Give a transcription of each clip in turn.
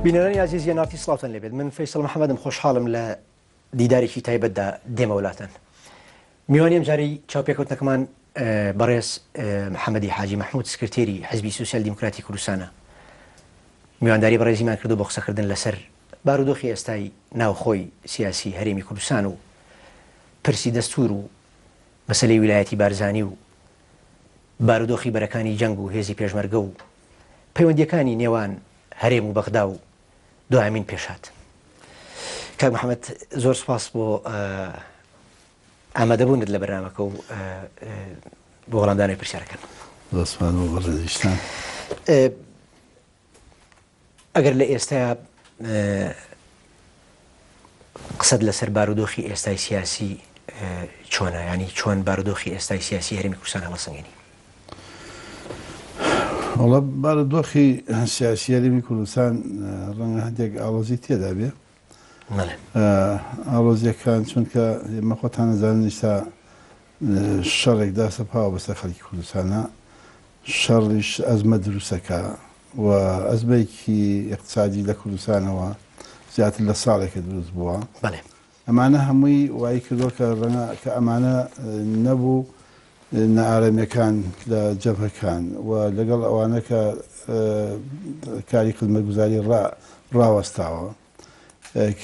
بینەرانی ئازیز یەنارتی سڵاوتان لێبێت من فەیسەڵ محەممەدم خۆشحاڵم لە دیدارێکی تایبەتدا دێمەوە لاتان. میوانی ئەمجارەی چاوپێکەوتنەکەمان بەڕێز محەمەدی حاجی مەحمود سکرتێری حزبی سوسیال دیموکراتی کوردستانە. میوانداری بەڕێزیمان کردو بۆ قسەکردن لەسەر بارودۆخی ئێستای ناوخۆی سیاسی هەرێمی کوردستان و پرسی دەستور و مەسەلەی ویلایەتی بارزانی و بارودۆخی بەرەکانی جەنگ و هێزی پێشمەرگە و پەیوەندیەکانی نێوان هەرێم و بەغدا و دوایەمین پێشهات. کاک محەمەد زۆر سوپاس بۆ ئامادەبوونت لە بەرنامەکە و بۆ وەڵامدانەوەی پرسیارەکان. زۆر سوپاس بۆ بەڕێزیشتان. ئەگەر لە ئێستا قسەت لەسەر بارودۆخی ئێستای سیاسی چۆنە ینی چۆن بارودۆخی ئێستای سیاسی هەرێمی کوردستان هەڵەسەنگێنی؟ وەڵا بارودۆخی سیاسی هەرێمی کوردستان ڕەنگە هەندێک ئاڵۆزی تێدا بێ ئاڵۆزیەکان چونکە ئێمە خۆتان ئەزانن ئیستا شەڕێک داسەپاوە بەسەر خەڵکی کوردستانە شەڕیش ئەزمە دروستەکە و ئەزمەیەکی ئیقتسادی لە کوردستانەوە زیاتر لە ساڵێکە دروست بووە. ئەمانە هەمووی وای کردووە کە ڕەنگە کە ئەمانە نەبوو نائارامیەکان لە جەبهەکان و لەگەڵ ئەوانە کە کاری خزمەتگوزاری ڕاوەستاوە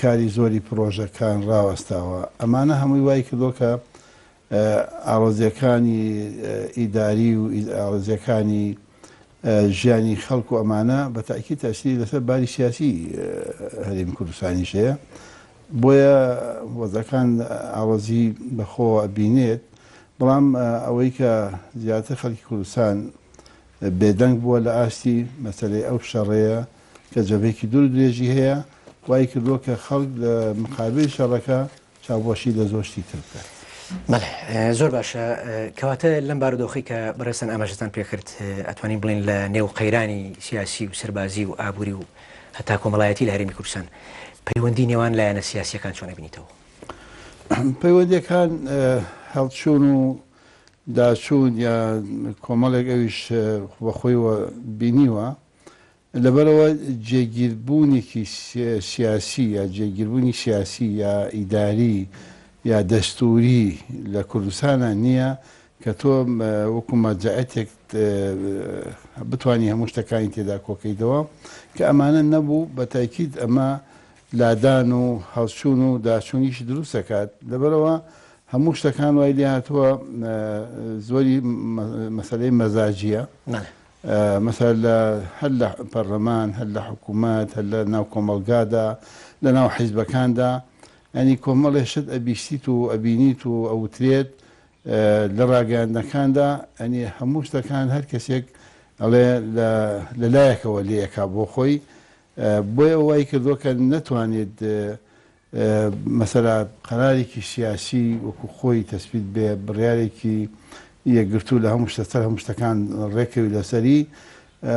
کاری زۆری پڕۆژەکان ڕاوەستاوە ئەمانە هەمووی وای کردووە کە ئاڵۆزیەکانی ئیداری و ئاڵۆزیەکانی ژیانی خەڵک و ئەمانە بە تاکید تەئسیری لەسەر باری سیاسی هەرێمی کوردستانیش هەیە بۆیە وەزعەکان ئاڵۆزی بەخۆوە ئەبینێت بەڵام ئەوەی کە زیاتر خەڵکی کوردستان بێدەنگ بووە لە ئاستی مەسەلەی ئەو شەڕەیە کە جەبهەیەکی دوور و درێژی هەیە وای کردووە کە خەڵک لە مقابل شەڕەکە چاوپۆشی لە زۆر شتی تر بکات. بەڵێ زۆر باشە کەواتە لەم بارودۆخەی کە بەڕێزتان ئاماژەتان پێکرد ئەتوانین بڵێین لە نێو قەیرانی سیاسی و سەربازی و ئابووری و هەتا کۆمەڵایەتی لە هەرێمی کوردستان پەیوەندی نێوان لایەنە سیاسیەکان چۆن ئەبینیتەوە؟ پەیوەندیەکان هەڵچوون و داچوون یا کۆمەڵێک ئەویش بەخۆیوە بینیوە لەبەرئەوە جێگیربوونێکی سیاسی یا جێگیربوونی سیاسی یا ئیداری یا دەستووری لە کوردستانا نییە کە تۆ وەکو مەرجەعێتێک بتوانی هەموو شتەکانی تێدا کۆکەیتەوە کە ئەمانە نەبوو بە تاکید ئەمە لادان و هەڵچوون و داچوونیش دروست دەکات لەبەرئەوە هەموو شتەکان وای لێهاتووە زۆری مەسەلەی مەزاجیە مەسەلەن لە هەر لە پەرلەمان، هەر لە حکوومەت، هەر لە ناو کۆمەڵگادا، لە ناو حیزبەکاندا، یانی کۆمەڵێ شت ئەبیستیت و ئەبینیت و ئەوترێت لە ڕاگەیاندنەکاندا، یانی هەموو شتەکان هەر کەسێک ئەڵێ لە لە لایەکەوە لێ ئەکا بۆ خۆی، بۆیە وای کردووە کە نەتوانێت مەسەلا قەرارێکی سیاسی وەکو خۆی تەسبیت بێ، بڕیارێکی یەکگرتوو لە هەموو شتە سەر هەموو شتەکان ڕێکەوی لەسەری،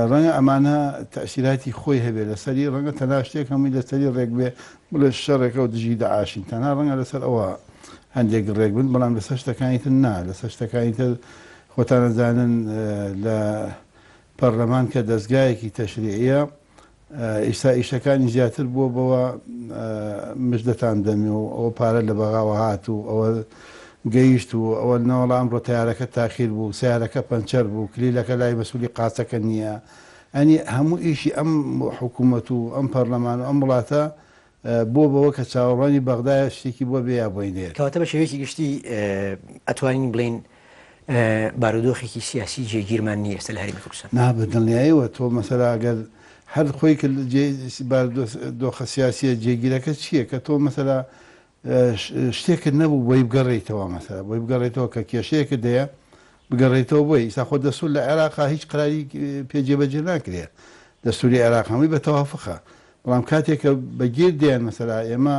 ڕەنگە ئەمانە تەئسیراتی خۆی هەبێ لەسەری، ڕەنگە تەنها شتێک هەمووی لەسەری ڕێک بێ بڵێ شەڕێکە و دژی دەعاشین، تەنها ڕەنگە لەسەر ئەوە هەندێک ڕێک بن، بەڵام لەسەر شتەکانی تر نا، لەسەر شتەکانی تر خۆتان ئەزانن لە پەرلەمان کە دەزگایەکی تەشریعیە ئیستا ئیشەکانی زیاتر بووە بەوە مژدەتان دەمێ و ئەوە پارە لە بەغاوە هات و ئەوە گەیشت و ئەوە نەوەڵا ئەمڕۆ تەیارەکە تاخیر بوو سەیارەکە پەنچەر بوو کلیلەکە لای مەسولی قاچەکە نییە ئەنی هەموو ئیشی ئەم حکوومەت و ئەم پەرلەمان و ئەم وڵاتە بووە بەوە کە چاوەڕوانی بەغدایە شتێکی بۆ بێ یا بۆی نێت. کەواتە بە شێوەیەکی گشتی ئەتوانین بڵێین بارودۆخێکی سیاسی جێگیرمان نییە ئێستا لە هەرێمی کوردستان. نا بە دڵنیایەوە تۆ مەسەلا گەر هەر خۆی کە بارودۆخە سیاسیە جێگیرەکە چییە کە تۆ مەسەلا شتێکت نەبوو بۆی بگەڕێیتەوە مەسەلا بۆی بگەڕێیتەوە کە کێشەیەکت هەیە بگەڕێیتەوە بۆی ئیستا خۆ دەستور لە عێراقا هیچ قەراری پێ جێبەجێ ناکرێ دەستوری عێراق هەمووی بە تەوافقە بەڵام کاتێک کە بە گیر دێن مەسەلا ئێمە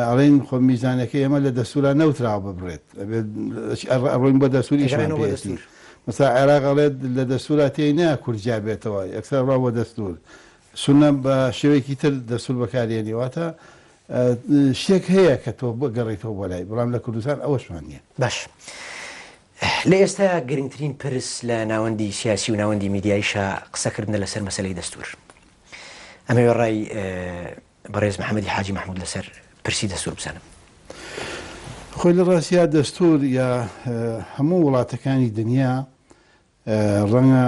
ئەڵێن خۆ میزانەکە ئێمە لە دەستورا نەوتراوە ببڕێت ئەبێت ئەڕۆین بۆ دەستور ئیشمان دەگەڕێنەوە بۆ پێیەتی دەستور. مەسەلا عێراق ئەڵێت لە دەستورا تێی نایە کورد جیا بێتەوە یەکسەر ڕا بۆ دەستور سوننە بە شێوەیەکی تر دەستور بەکارێنی واتە شتێک هەیە کە تۆ بگەڕێیتەوە بۆ لای بەڵام لە کوردستان ئەوەشمان نییە. باش لە ئێستا گرنگترین پرس لە ناوەندی سیاسی و ناوەندی میدیاییشا قسەکردنە لەسەر مەسەلەی دەستور. ئەمەوێ ڕای بەڕێز محەمەدی حاجی مەحمود لەسەر پرسی دەستور بزانم. خۆی لە ڕاستیا دەستور یا هەموو وڵاتەکانی دنیا ڕەنگە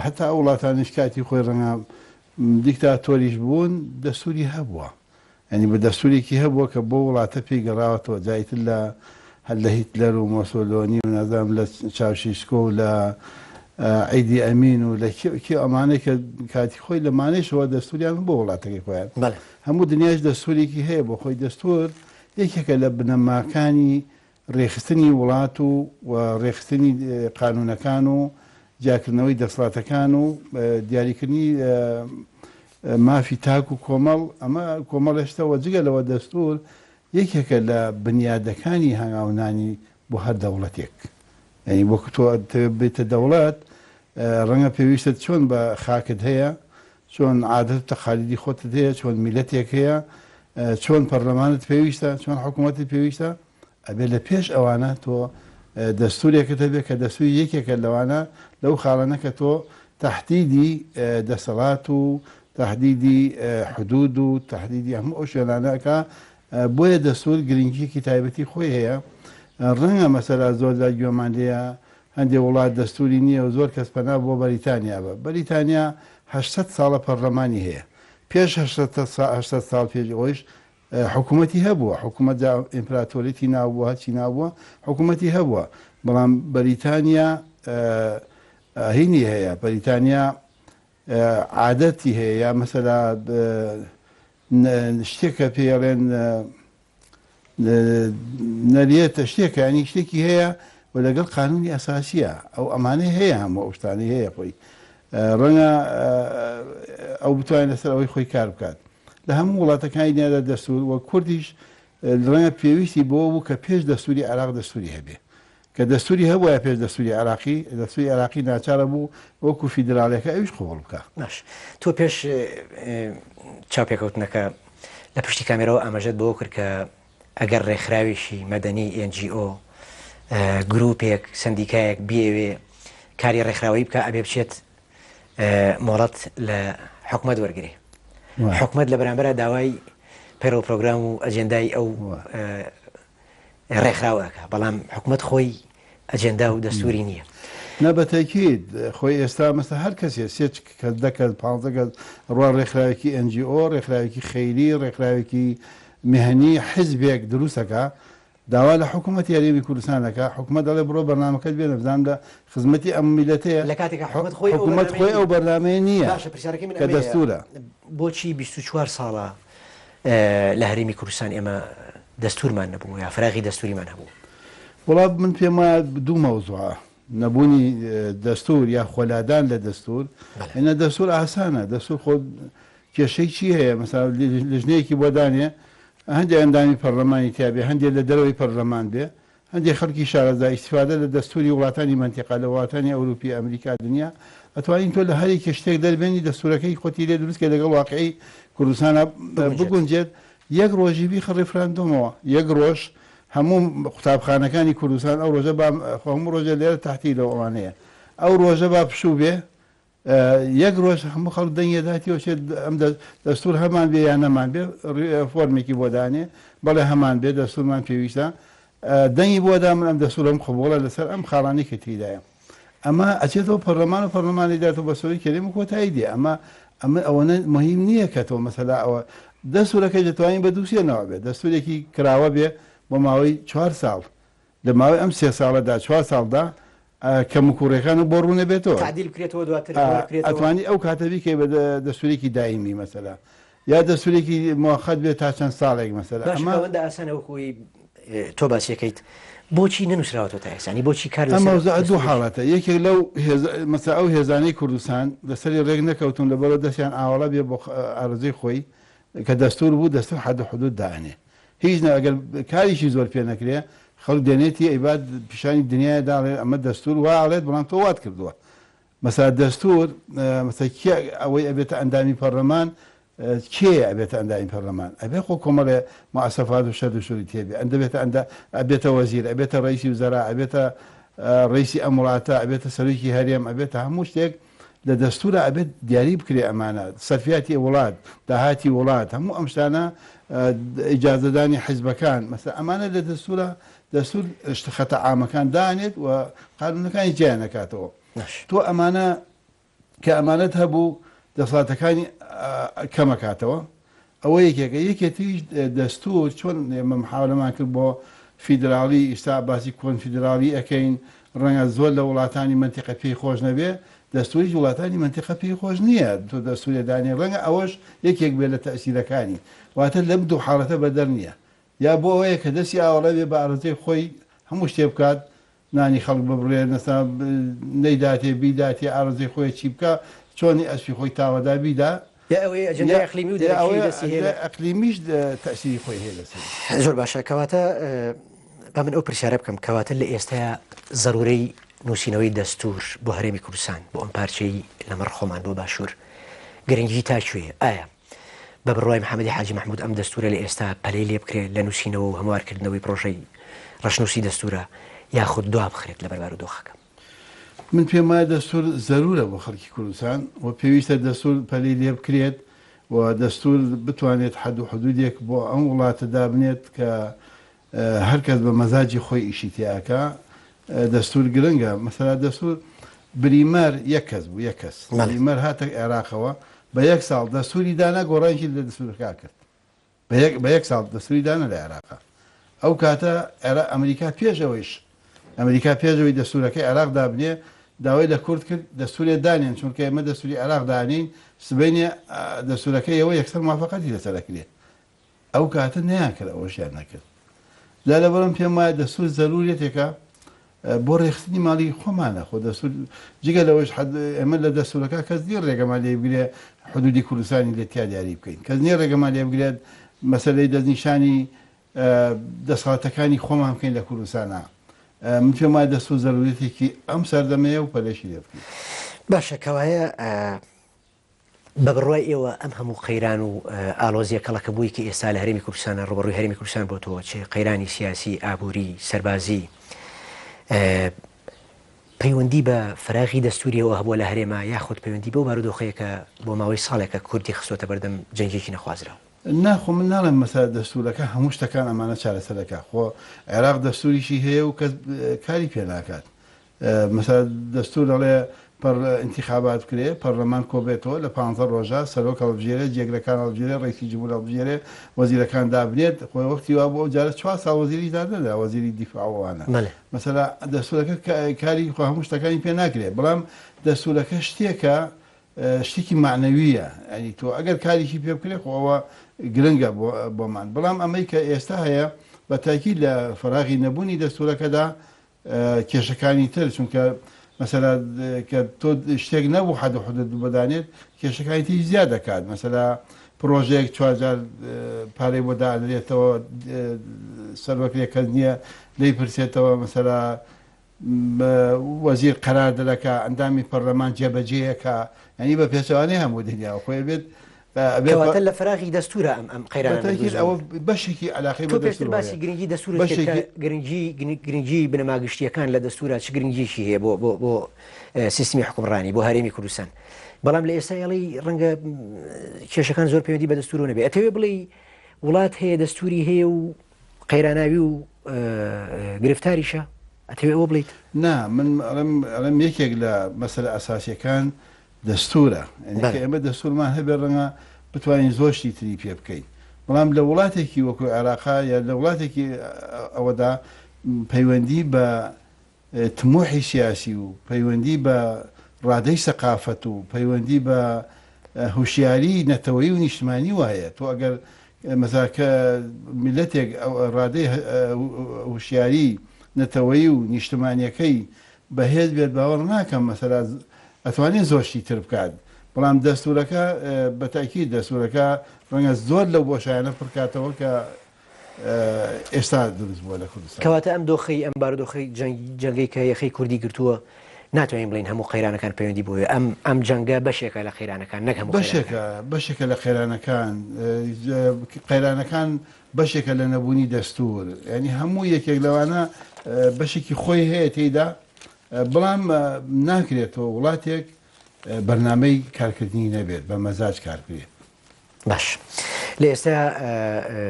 هەتا ئەو وڵاتانیش کاتی خۆی ڕەنگە دیکتاتۆریش بوون دەستوری هەبووە یانی بە دەستورێکی هەبووە کە بۆ وڵاتە پێی گەڕاوەتەوە جا ئیتر لە هەر لە هیتلەر و مۆسۆلۆنی و نازانم لە چاوشیسکۆ و لە عیدی ئەمین و لە کێ کێ ئەمانەی کە کاتی خۆی لەمانەیشەوە دەستوریان بۆ وڵاتەکەی خۆیان بەڵێ. هەموو دنیاش دەستورێکی هەیە بۆ خۆی دەستور یەکێکە لە بنەماکانی ڕێکخستنی وڵات و و ڕێکخستنی قانوونەکان و جیاکردنەوەی دەسڵاتەکان و دیاریکردنی مافی تاک و کۆمەڵ، ئەمە کۆمەڵێ شتە و جگە لەوە دەستوور یەکێکە لە بنیادەکانی هەنگاونانی بۆ هەر دەوڵەتێک. یانی وەکو تۆ ئەتەوێ ببیتە دەوڵەت ڕەنگە پێویستت چۆن بە خاکت هەیە، چۆن عادەت و تەقالیدی خۆتت هەیە، چۆن میللەتێک هەیە، چۆن پەرلەمانت پێویستە، چۆن حکوومەتت پێویستە، ئەبێ لە پێش ئەوانە تۆ دەستورێکت هەبێ کە دەستوری یەکێکە لەوانە لەو خاڵانە کە تۆ تەحدیدی دەسەڵات و تەحدیدی حدود و تەحدیدی هەموو ئەو شوێنانە ئەکا بۆیە دەستور گرنگیەکی تایبەتی خۆی هەیە ڕەنگە مەسەلا زۆر جار گوێمان لێیە هەندێ وڵات دەستوری نییە و زۆر کەس پەنا بۆ بەریتانیا بە بەریتانیا 800 ساڵە پەرلەمانی هەیە پێش 800 ساڵ پێش ئەویش حکومەتی هەبووە، حکومەت جا ئیمپراتۆریەتی ناو بووە هەرچی ناو بووە حکومەتی هەبووە، بەڵام بەریتانیا هینی هەیە، بەریتانیا عادەتی هەیە یا مەسەلا شتێکە پێڵێن نەریتە شتێکە ینی شتێکی هەیە و لەگەڵ قانونی ئەساسیە ئەو ئەمانەی هەیە هەموو ئەو شتانەی هەیە خۆی ڕەنگە ئەو بتوانێت لەسەر ئەوەی خۆی کار بکات. لە هەموو وڵاتەکانی دنیادا دەستوور و کوردیش ڕەنگە پێویستی بەوە بوو کە پێش دەستووری عێراق دەستووری هەبێ. کە دەستووری هەبوایە پێش دەستووری عێراقی، دەستووری عێراقی ناچارە بوو وەکوو فیدراڵیەکە ئەویش قبووڵ بکا. باش تۆ پێش چاوپێکەوتنەکە لە پشتی کامێرەوە ئاماژەت بەوە کرد کە ئەگەر ڕێکخراوێکی مەدەنی، NGO، گرووپێک، سەندیکایەک بیەوێ کاری ڕێکخراوەیی بکا ئەبێ بچێت مۆڵەت لە حکومەت وەرگێ حکومەت لە بەرامبەرە داوای پەیڕەو پرۆگرام و ئەجێندای ئەو ڕێکخراوەکە بەڵام حکومەت خۆی ئەجێندا و دەستوری نییە. نا بە تەکید خۆی ئێستا مەسە هەر کەسێ سێ کەس دە کەس پانزە کەس ڕوا ڕێکخراوێکی NGO ڕێکخراوێکی خەیری ڕێکخراوێکی میهەنی حیزبێک دروستەکە داوا لە حکومەتی هەرێمی کوردستان دەکا، حکومەت دەڵێ بڕۆ بەرنامەکەت بێنە بزانم لە خزمەتی ئەم میللەتەیە، لە کاتێکا حکومەت خۆی ئەو حکومەت بەرنامەیە خۆی نییە. ئەو بەرنامەیە نییە باشە پرسیارەکەی من کە ئەمەیە دەستوورە. بۆچی 24 ساڵە لە هەرێمی کوردستان ئێمە دەستوورمان نەبوو یا فراغی دەستووریمان هەبوو؟ وەڵا من پێم وایە دوو مەوزوعە، نەبوونی دەستوور یا خۆلادان لە دەستوور، بەڵێ. ئێ دەستوور ئاسانە، دەستوور خۆ کێشەی چی هەیە؟ مەسەلا لیژنەیەکی بۆ دانێ هەندێ ئەندامی پەرلەمانی تیا بێ، هەندێ لە دەرەوەی پەرلەمان بێ، هەندێ خەڵکی شارەزا، ئیستیفادە لە دەستووری وڵاتانی مەنتیقە، لە وڵاتانی ئەوروپی، ئەمریکا، دنیا، ئەتوانین تۆ لە هەر یەکێ شتێک دەربێنی دەستوورەکەی خۆتی لێ دروست کەی لەگەڵ واقیعی کوردستانا بگونجێت. بگونجێت، یەک ڕۆژی بیخە ڕیفراندۆمەوە، یەک ڕۆژ هەموو قوتابخانەکانی کوردستان ئەو ڕۆژە با، خۆ هەموو ڕۆژێ لێرە تەعتیلە و ئەوانەیە، ئەو ڕۆژە با پشوو بێ، یەک ڕۆژ هەموو خەڵک دەنگی داتی وەچێت ئەم دەستور هەمان بێ یا نەمان بێ فۆرمێکی بۆ دانێ بەڵێ هەمان بێ دەستورمان پێویستە دەنگی بۆ دا من ئەم دەستورم قبوڵە لەسەر ئەم خاڵانەی کە تێیدایە ئەمە ئەچێتەوە پەرلەمان و پەرلەمانی داتەوە بە سەرۆکی هەرێم و کۆتایی دێ ئەمە ئەمە ئەوەنە مهم نییە کە تۆ مەسەلا ئەوە دەستورەکەی دەتوانین بە دووسێ نەوە بێ دەستورێکی کراوە بێ بۆ ماوەی چوار ساڵ لە ماوەی ئەم سێ ساڵەدا چوار ساڵدا کەموکوڕیەکانت بۆ ڕوونەبێتەوە. تەعدیل بکرێتەوە دواتر هەموار بکرێتەوە. ئەتوانی ئەو کاتە بیکەی بە دەستورێکی دایمی مەسەلا یا دەستورێکی موەقەت بێت تا چەند ساڵێک مەسەلا باشە ئەمە. ئەوەندە ئاسانە وەکو ئەوەی تۆ باسی ئەکەیت بۆچی نەنووسراوەتەوە تا ئێستا یانی بۆچی کار ئەم لەسەر مەوزوعە دوو دەستورێکی. حاڵەتە یەکێک لەو هێز مەسەلا ئەو هێزانەی کوردستان لەسەری ڕێک نەکەوتوون لەبەرئەوە دەستیان ئاوەڵا بێ بۆ ئارەزووی خۆی کە دەستور بوو دەستور حەد و حدود دائەنێ هیچ نا ئەگەر کاریشی زۆر پێ نەکرێ خەڵک دێنێتی ئەیبات پیشانی دنیایە دا ئەڵێ ئەمە دەستور وا ئەڵێت بەڵام تۆ وات کردووە مەسا دەستور مەسا کێ ئەوەی ئەبێتە ئەندامی پەرلەمان کێیە ئەبێتە ئەندامی پەرلەمان ئەبێ خۆ کۆمەڵێ مواسەفات و شەرت و شوری تێبێ ئەندەبێتە ئەندا ئەبێتە وەزیر ئەبێتە ڕئیسی وزەرا ئەبێتە ڕئیسی ئەم وڵاتە ئەبێتە سەرۆکی هەرێم ئەبێتە هەموو شتێک. لە دەستورا ئەبێت دیاری بکرێ ئەمانە، سەرفیاتی وڵات، داهاتی وڵات، هەموو ئەم شتانە، ئیجازەدانی حیزبەکان، مەسەلەن ئەمانە لە دەستورا، دەستور شتە خەتە عامەکان دانێت و قانونەکانی جیایان ئەکاتەوە. تۆ ئەمانە کە ئەمانەت هەبوو دەسەڵاتەکانی کەم ئەکاتەوە ئەوە یەکێکە یەکێ تریش دەستور چۆن ئێمە محاولەمان کرد بۆ فیدراڵی ئیستا باسی کۆنفیدراڵی ئەکەین ڕەنگە زۆر لە وڵاتانی مەنتیقە پێی خۆش نەبێ دەستوریش وڵاتانی مەنتیقە پێی خۆش نییە تۆ دەستورێ دانێ ڕەنگە ئەوەش یەکێک بێ لە تەئسیرەکانی واتە لەم دوو حاڵەتە بەدەر نییە یا بۆ ئەوەیە کە دەستی ئاوەڵە بێ بە ئارەزوی خۆی هەموو شتێ بکات نانی خەڵک ببڕێ نەسا نەیداتێ بیداتێ ئارەزوی خۆیە چی بکا چۆنی ئەسپی خۆی تاوەدا بیدا یا ئەوەی ئەجەندای ئەقلیمی و دەرەکی دەستی هەیە لە. ئەقلیمیش تەئسیری خۆی هەیە لەسەری. زۆر باشە کەواتە با من ئەو پرسیارە بکەم کەواتە لە ئێستایا زەرورەی نووسینەوەی دەستوور بۆ هەرێمی کوردستان بۆ ئەم پارچەی لەمەڕ خۆمان بۆ باشوور گرنگی تا کوێیە ئایا بە بڕوای محەمەدی حاجی مەحمود ئەم دەستوورە لە ئێستا پەلەی لێ بکرێت لە نووسینەوە و هەموارکردنەوەی پڕۆژەی ڕەشنووسی دەستوورە یاخود دوابخرێت لەبەر بارودۆخەکە؟ من پێم وایە دەستوور زەروورە بۆ خەڵکی کوردستان و پێویستە دەستوور پەلەی لێ بکرێت و دەستوور بتوانێت حەد و حدوودێک بۆ ئەم وڵاتە دابنێت کە هەر کەس بە مەزاجی خۆی ئیشی تیا ئەکا دەستور گرنگە مەسەلا دەستور بریمەر یەک کەس بوو یەک کەس بریمەر هاتە عێراقەوە بە یەک ساڵ دەستوری دانا گۆڕانکی لە دەستورەکە کرد بە یەک بە یەک ساڵ دەستوری دانا لە عێراقا ئەو کاتە عێرا ئەمریکا پێش ئەوەیش ئەمریکا پێش ئەوەی دەستورەکەی عێراق دابنێ داوای لە کورد کرد دەستورێ دانێن چونکە ئێمە دەستوری عێراق دانین سبەینێ دەستورەکەی ئەوە یەکسەر موافقەتی لەسەر ئەکرێ ئەو کاتە نەیان کرد ئەوەشیان نەکرد جا لەبەرم پێم وایە دەستور زەرورێتێکە بۆ ڕێخستنی ماڵی خۆمانە خۆ دەستور جگە لەوەش ئێمە لە دەستورەکە کەس نییە ڕێگەمان لێ بگرێ حدودی کوردستانی لێ تیا دیاری بکەین کەس نییە ڕێگەمان لێ بگرێت مەسەلەی دەستنیشانی دەسەڵاتەکانی خۆمان بکەین لە کوردستانە من پێم وایە دەستور زەرورێتێکی ئەم سەردەمەیە و پەلەشی لێ بکەین. باشە کەوایە بە بڕوای ئێوە ئەم هەموو قەیران و ئاڵۆزییە کەڵەکەبووی کە ئێستا لە هەرێمی کوردستانە ڕووبەڕووی هەرێمی کوردستان بۆتەوە چ قەیرانی سیاسی، ئابووری، سەربازی، پەیوەندی بە فەراغی دەستووریەوە هەبووە لە هەرێما یاخود پەیوەندی بەو بارودۆخەیە کە بۆ ماوەی ساڵێکە کوردی خستۆتە بەردەم جەنگێکی نەخوازراو؟ نا خۆ من ناڵێم مەسەلە دەستوورەکە هەموو شتەکان ئەمانە چارەسەر دەکات خۆ عێراق دەستووریشی هەیە و کەس کاری پێ ناکات مەسەلە دەستور دەڵێ پەر ئینتیخابات بکرێ، پەرلەمان کۆبێتەوە لە پانزە ڕۆژا سەرۆک هەڵبژێرێ، جێگرەکان هەڵبژێرێ، ڕەئیسی جمهور هەڵبژێرێ، وەزیرەکان دابنێت، خۆ وەختی وا بوو ئەو جارە چوار ساڵ وەزیریش دانەنرا، وەزیری دیفاع و ئەوانە. بەلێ. مەسەلە دەستورەکە کاری خۆ هەموو شتەکانی پێ ناکرێ، بەڵام دەستورەکە شتێکە شتێکی مەعنەوییە، یانی تۆ ئەگەر کاریشی پێ بکرێ خۆ ئەوە گرنگە بۆمان، بەڵام ئەمەی کە ئێستا هەیە بە تاکید لە فەراغی نەبوونی دەستورەکەدا کێشەکانی تر چونکە مەسەلا کە تۆ شتێک نەبوو حەد و حدود بۆ دانێت کێشەکانی تریش زیاد دەکات مەسەلا پرۆژەیەک چوارجار پارەی بۆ دانرێتەوە سەرۆکرێ کەس نییە لێی پرسێتەوە مەسەلا وەزیر قەرار دەرەکا ئەندامی پەرلەمان جێبەجێیەکە یعنی بە پێچەوانەی هەموو دنیا خۆی بێت کەواتە لە فەراغی دەستورە ئەم ئەم قەیرانە بەتاکید ئەوە بەشێکی عەلاقەی بە پێشتر باسی گرنگی دەستور بەشێکی گرنگی گرنگی بنەما گشتیەکان لە دەستورە چ گرنگیکی هەیە بۆ بۆ بۆ سیستمی حکومڕانی بۆ هەرێمی کوردستان بەڵام لە ئێستا ئەڵی ڕەنگە کێشەکان زۆر پەیوەندی بە دەستورەوە نەبێ ئەتەوێ بڵێ وڵات هەیە دەستوری هەیە و قەیراناوی و گرفتاریشە ئەتەوێ ئەوە بڵیت؟ نا من ئەڵێم ئەڵێم یەکێک لە مەسەلە ئەساسیەکان دەستوورە یانی کە ئێمە دەستوورمان هەبێ ڕەنگە بتوانین زۆر شتی تری پێ بکەین بەڵام لە وڵاتێکی وەکو عێراقا یا لە وڵاتێکی ئەوەدا پەیوەندی بە تموحی سیاسی و پەیوەندی بە ڕادەی سەقافەت و پەیوەندی بە هوشیاری نەتەوەیی و نیشتمانی وایە تۆ ئەگەر مەسا کە میلەتێک ڕادەی هوشیاری نەتەوەیی و نیشتمانیەکەی بەهێز بێت باوەڕ ناکەم مەسەلا ئەتوانێت زۆر شتی تر بکات بەڵام دەستورەکە بە تاکید دەستورەکە ڕەنگە زۆر لەو بۆشایانە پڕکاتەوە کە ئێستا دروست بووە لە کوردستان. کەواتە ئەم دۆخەی ئەم بارودۆخەی جەنگ جەنگەی کە یەخەی کوردی گرتووە ناتوانین بڵێین هەموو قەیرانەکان پەیوەندی بۆیە ئەم ئەم جەنگە بەشێکە لە قەیرانەکان نەک هەموو بەشێکە بەشێکە لە قەیرانەکان قەیرانەکان بەشێکە لە نەبوونی دەستوور یانی هەموو یەکێک لەوانە بەشێکی خۆی هەیە تێیدا بەڵام ناکرێتەوە وڵاتێک. بەرنامەی کارکردنی نەبێت، بە مەزاج کار بکرێت. باش لە ئێستا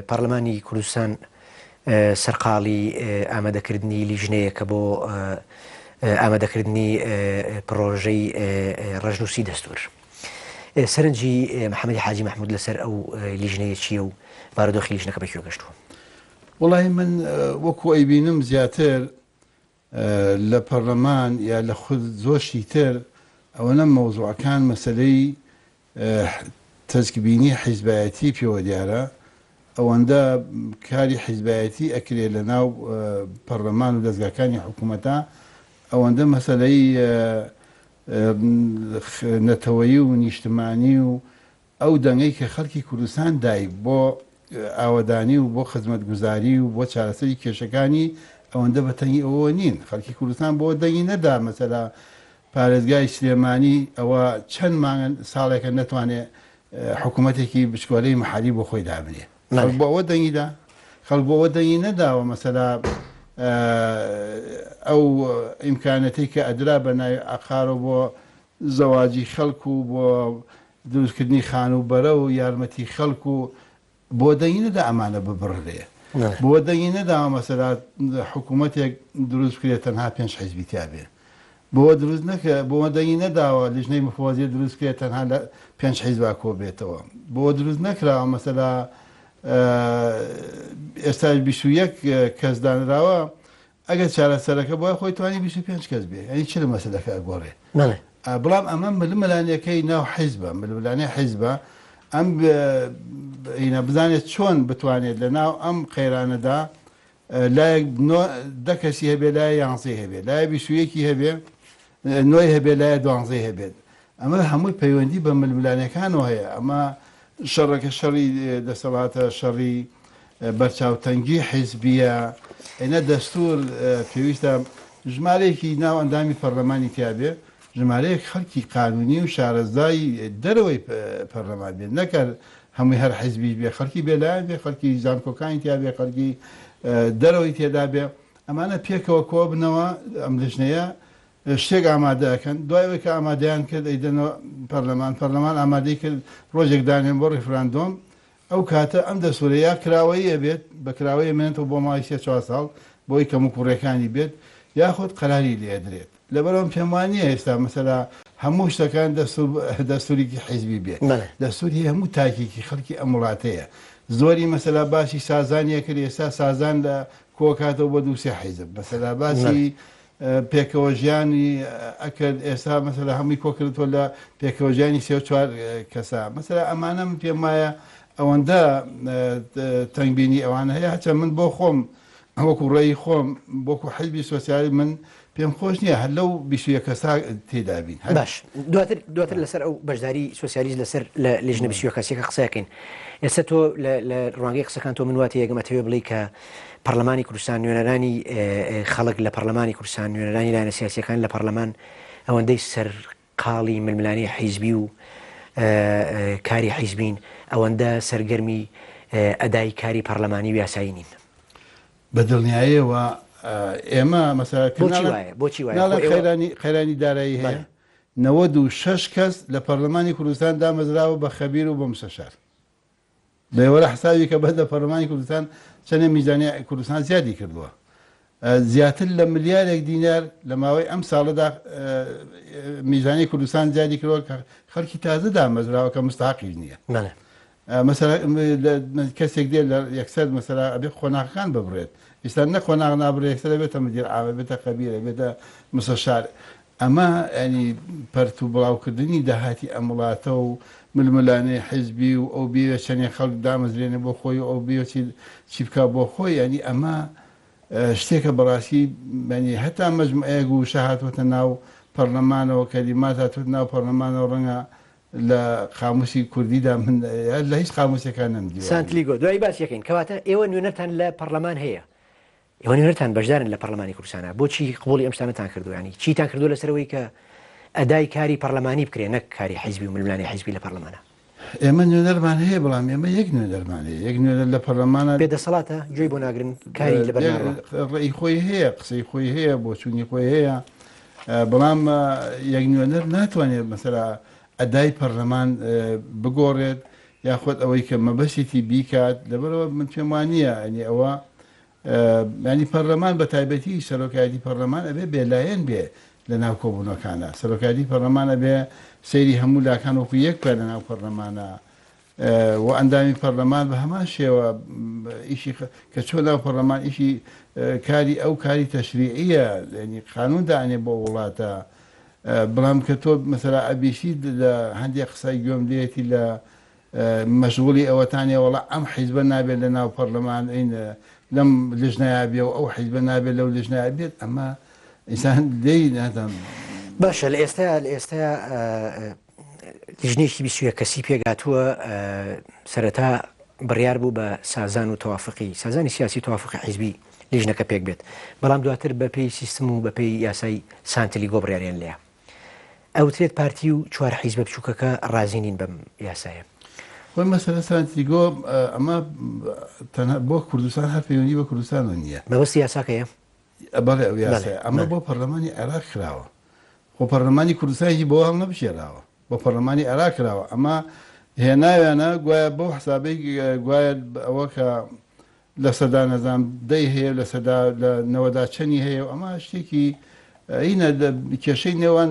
پەڕلەمانی کوردستان سەرقاڵی ئامادەکردنی لیژنەیەکە بۆ ئامادەکردنی پڕۆژەی ڕەشنووسی دەستوور. سەرنجی محەممەدی حاجی مەحموود لەسەر ئەو لیژنەیە چییە و بارودۆخی لیژنەکە بە کوێ گەشتووە؟ وەڵاهی من وەکو ئەیبینم زیاتر لە پەرلەمان یا لە خود زۆر شتی تر ئەوەنە مەوزوعەکان مەسەلەی تەسکبینی حیزبایەتی پێوە دیارە ئەوەندە کاری حیزبایەتی ئەکرێ لە ناو پەرلەمان و دەزگاکانی حکوومەتە ئەوەندە مەسەلەی نەتەوەیی و نیشتمانی و ئەو دەنگەی کە خەڵکی کوردستان دای بۆ ئاوەدانی و بۆ خزمەتگوزاری و بۆ چارەسەری کێشەکانی ئەوەندە بە تەنگی ئەوەوە نین. خەڵکی کوردستان بۆ دەنگی نەدا مەسەلا پارێزگای سلێمانی ئەوە چەند مانگە ساڵێکە نەتوانێ حکوومەتێکی بچکۆلەی مەحەلی بۆ خۆی دابنێ. خەڵک بۆ ئەوە دەنگی دا؟ خەڵک بۆ ئەوە دەنگی نەداوە مەسەلا ئەو ئیمکانەتەی کە ئەدرا بە ناوی عەقارەوە بۆ زەواجی خەڵک و بۆ دروستکردنی خانووبەرە و یارمەتی خەڵک و بۆ دەنگی نەدا ئەمانە ببڕرێ بۆ دەنگی نەداوە مەسەلا حکوومەتێک دروست بکرێت تەنها پێنج حیزبی تیا بێ بۆ دروست نەکە بۆ دەنگی نەداوە لیژنەی مفوەزیە دروست کرێت تەنها لە پێنج حیزبا کۆ بێتەوە بۆ دروست نەکراوە مەسەلا ئێستا 21 کەس دانراوە ئەگەر چارەسەرەکە بوایە خۆی توانی 25 کەس بێ یانی چ لە مەسەلەکە ئەگۆڕێ؟ بەڵێ. بەڵام ئەمە ململانێکەی ناو حیزبە، ململانێ حیزبە ئەم ئینە بزانێت چۆن بتوانێت لە ناو ئەم قەیرانەدا لایەک نۆ دە کەسی هەبێ لایە یانزەی هەبێ لایە بیست و یەکی هەبێ نۆی هەبێ لایە دوانزەی هەبێت ئەمە هەمووی پەیوەندی بە ململانێکانەوە هەیە ئەمە شەڕەکە شەڕی دەسەڵاتە شەڕی بەرچاوتەنگی حیزبیە ئێنە دەستور پێویستە ژمارەیەکی ناو ئەندامی پەرلەمانی تیابێ ژمارەیەک خەڵکی قانونی و شارەزای دەرەوەی پەرلەمان بێت نەکەر هەمووی هەر حیزبیش بێ خەڵکی بێلایەن بێ خەڵکی زانکۆکانی تیابێ خەڵکی دەرەوەی تێدا بێ ئەمانە پێکەوە کۆبنەوە ئەم لژنەیە شتێک ئامادە ئەکەن، دوای ئەوەی کە ئامادەیان کرد ئەیدەنەوە پەرلەمان، پەرلەمان ئامادەی کرد ڕۆژێک دانێن بۆ ڕیفراندۆم، ئەو کاتە ئەم دەستورە یا کراوەیی ئەبێت، بە کراوەیی ئەمێنێتەوە بۆ ماوەی سێ چوار ساڵ بۆی کەموکوڕیەکانی بێت، یاخود قەراری لێ ئەدرێت. لەبەرئەوە من پێم وا نییە ئێستا مەسەلا هەموو شتەکان دەستور دەستورێکی حیزبی بێ. دەستور هی هەموو تاکێکی خەڵکی ئەم وڵاتەیە. زۆری مەسەلا باسی سازانی ئەکرد، ئێستا سازان لە کۆکاتەوە بۆ دوو سێ حیزب. مەسەلا باسی پێکەوە ژیانی ئەکرد ئێستا مەسەلە هەمووی کۆکردەوە لە پێکەوە ژیانی سێ و چوار کەسە مەسەلە ئەمانە من پێم وایە ئەوەندە تەنگبینی ئەوانە هەیە هەچە من بۆ خۆم وەکو ڕێی خۆم وەکو حیزبی سۆسیالی من پێم خۆش نییە هەر لەو 21 کەسا تێدا بین هەر باش دواتر دواتر لەسەر ئەو بەشداری سۆسیالیست لەسەر لە لیژنە 21 کەسیەکە قسەکەین ئێستا تۆ لە ڕوانگەی قسەکان تۆ من وا تێگەم ئەتەوێ بڵێی کە پەڕلەمانی کوردستان نوێنەرانی خەڵک لە پەڕلەمانی کوردستان نوێنەرانی لایەنە سیاسیەکان لە پەڕلەمان ئەوەندەی سەرقاڵی ململانێی حیزبی و کاری حیزبین ئەوەندە سەرگەرمی ئەدای کاری پەڕلەمانی و یاسایی نین. بە دڵنیایەوە ئێمە مەسەلە بۆچی وایە؟ بۆچی وایە؟ ناڵێن قەیرانی قەیرانی دارایی هەیە 96 کەس لە پەرلەمانی کوردستان دامەزراوە بە خەبیر و بە مستەشار. بەوەرە حسابی کە بەس لە پەرلەمانی کوردستان چەندێ میزانیە کوردستان زیادی کردووە زیاتر لە ملیارێک دینار لە ماوەی ئەم ساڵەدا میزانی کوردستان زیادی کردووە کە خەڵکی تازە دامەزراوە کە مستحقیش نییە مەسەلا کەسێک دێ لە یەکسەر مەسەلا ئەبێ قۆناغەکان ببڕێت ئیستا نە قۆناغ نابڕێ یەکسەر ئەبێتە مدیر عام ئەبێتە خەبیر ئەبێتە مستەشار ئەمە یانی پەرت و بڵاوکردنی داهاتی ئەم وڵاتە و ململانێی حیزبی و ئەو بیەوێ چەنێ خەڵک دامەزرێنێ بۆ خۆی و ئەو بیەوێ چی چی بکا بۆ خۆی یانی ئەمە شتێکە بەڕاستی یانی هەتا مەجموعەیەک وشە هاتووەتە ناو پەرلەمانەوە کەلیمات هاتووەتە ناو پەرلەمانەوە ڕەنگە لە قاموسی کوردیدا من لە هیچ قاموسێکا نەمدیوە. سانتلیگۆ، دوایی باسی ئەکەین. کەواتە ئێوە نوێنەرتان لە پەڕلەمان هەیە. ئێوە نوێنەرتان بەشدارن لە پەڕلەمانی کوردستانا. بۆچی قبوڵی ئەم شتانەتان کردووە؟ یانی چیتان کردووە لەسەر ئەوەی کە ئەدای کاری پەڕلەمانی بکرێ نەک کاری حیزبی و ململانێی حیزبی لە پەڕلەمانا؟ ئێمە نوێنەرمان هەیە بەڵام ئێمە یەک نوێنەرمان هەیە. یەک نوێنەر لە پەڕلەمانا. بێ دەسەڵاتە؟ گوێی بۆ ناگرن؟ کاری لەبەر ناڕوا؟ ڕەئی خۆی هەیە، قسەی خۆی هەیە، بۆچوونی خۆی هەیە. بەڵام یەک نوێنەر ناتوانێت مەسەلا ئەدای پەرلەمان بگۆڕێت یاخود ئەوەی کە مەبەستێتی بیکات، لەبەرئەوە من پێم وانییە یانی ئەوە یانی پەرلەمان بە تایبەتی سەرۆکایەتی پەرلەمان ئەبێ بێلایەن بێ لە ناو کۆبوونەکانە، سەرۆکایەتی پەرلەمان ئەبێ سەیری هەموو لاکان وەکو یەک بکات لە ناو پەرلەمانە و ئەندامی پەرلەمان بە هەمان شێوە ئیشی کە چۆ ناو پەرلەمان ئیشی کاری ئەو کاری تەشریعیە یانی قانون دانێ بۆ وڵاتە بەڵام کە تۆ مەسەلا ئەبیسیت لە هەندێک قسەی گوێم لێیەتی لە مەشغوڵی ئەوەتانێ وەڵا ئەم حیزبە نابێت لە ناو پەرلەمان ئین لەم لژنەیا بێ و ئەو حیزبە نابێت لەو لژنەیا بێت ئەمە ئینسان لێی ناتان باشە لە ئێستا لە ئێستا لیژنەیەکی 21 کەسی پێگاتووە سەرەتا بڕیار بوو بە سازان و تەوافقی سازانی سیاسی تەوافقی حیزبی لیژنەکە پێک بێت، بەڵام دواتر بە پێی سیستم و بە پێی یاسای سانتلیگۆ بڕیاریان لێیا. ئەوترێت پارتی و چوار حیزبە بچووکەکە ڕازی نین بەم یاسایە. خۆی مەسەلە سانتلیگۆ ئەمە تەنها بۆ کوردستان هەر پەیوەندی بە کوردستانەوە نییە. مەبەستی یاساکەیە؟ بەڵێ ئەو یاسایە. ئەمە بۆ پەرلەمانی عێراق کراوە. خۆ پەرلەمانی کوردستانیشی بەوە هەڵنەبژێراوە. بۆ پەرلەمانی عێراق کراوە. ئەمە هێناویانە گوایە بەو حسابەی گوایە ئەوە کە لەسەدا نەزانم دەی هەیە و لەسەدا لە نەوەدا چەنی هەیە و ئەمە شتێکی هینە کێشەی نێوان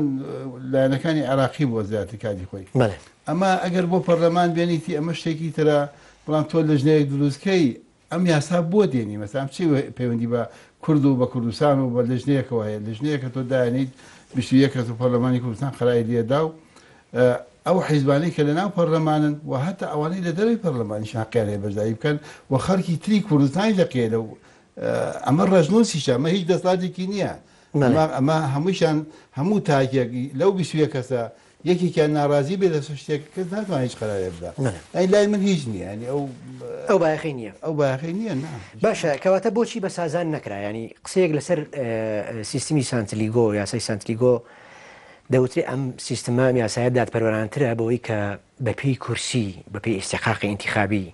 لایەنەکانی عێراقی بووە زیاتر کاتی خۆی بەڵێ. ئەمە ئەگەر بۆ پەرلەمان بێنیتی ئەمە شتێکی ترە بەڵام تۆ لەژنەیەک دروستکەی ئەم یاسا بۆ دێنی مەسەلەن ئەم چی پەیوەندی بە کورد و بە کوردستان و بە لەژنەیەکەوە هەیە لەژنەیەکە تۆ دایانیت 21 کەس و پەرلەمانی کوردستان قەراری لێدا و ئەو حیزبانەی کە لەناو پەرلەمانن و هەتا ئەوانەی لە دەرەوەی پەرلەمانیش هەقیان هەیە بەشداری بکەن و خەڵکی تری کوردستانیش هەقی هەیە لەو ئەمە ڕەشنووسیشە ئەمە هیچ دەسەڵاتێکی نییە ئەمە ئەمە هەمووشیان هەموو تاکێک لەو 21 کەسە یەکێکیان ناڕازی بێت لەسەر شتێک کەس ناتوانێت هیچ قەرارێک بدا ئەی لای من هیچ نییە ینی ئەو ئەو بایەخی نییە ئەو بایەخی نییە نا باشە کەواتە بۆچی بە سازان نەکرا ینی قسەیەک لەسەر سیستمی سانتلیگۆ یاسای سانتلیگۆ دەوترێ ئەم سیستمە، ئەم یاسایە دادپەروەرانەترە بەوەی کە بەپێی کورسی، بەپێی ئیستیحقاقی ئینتیخابی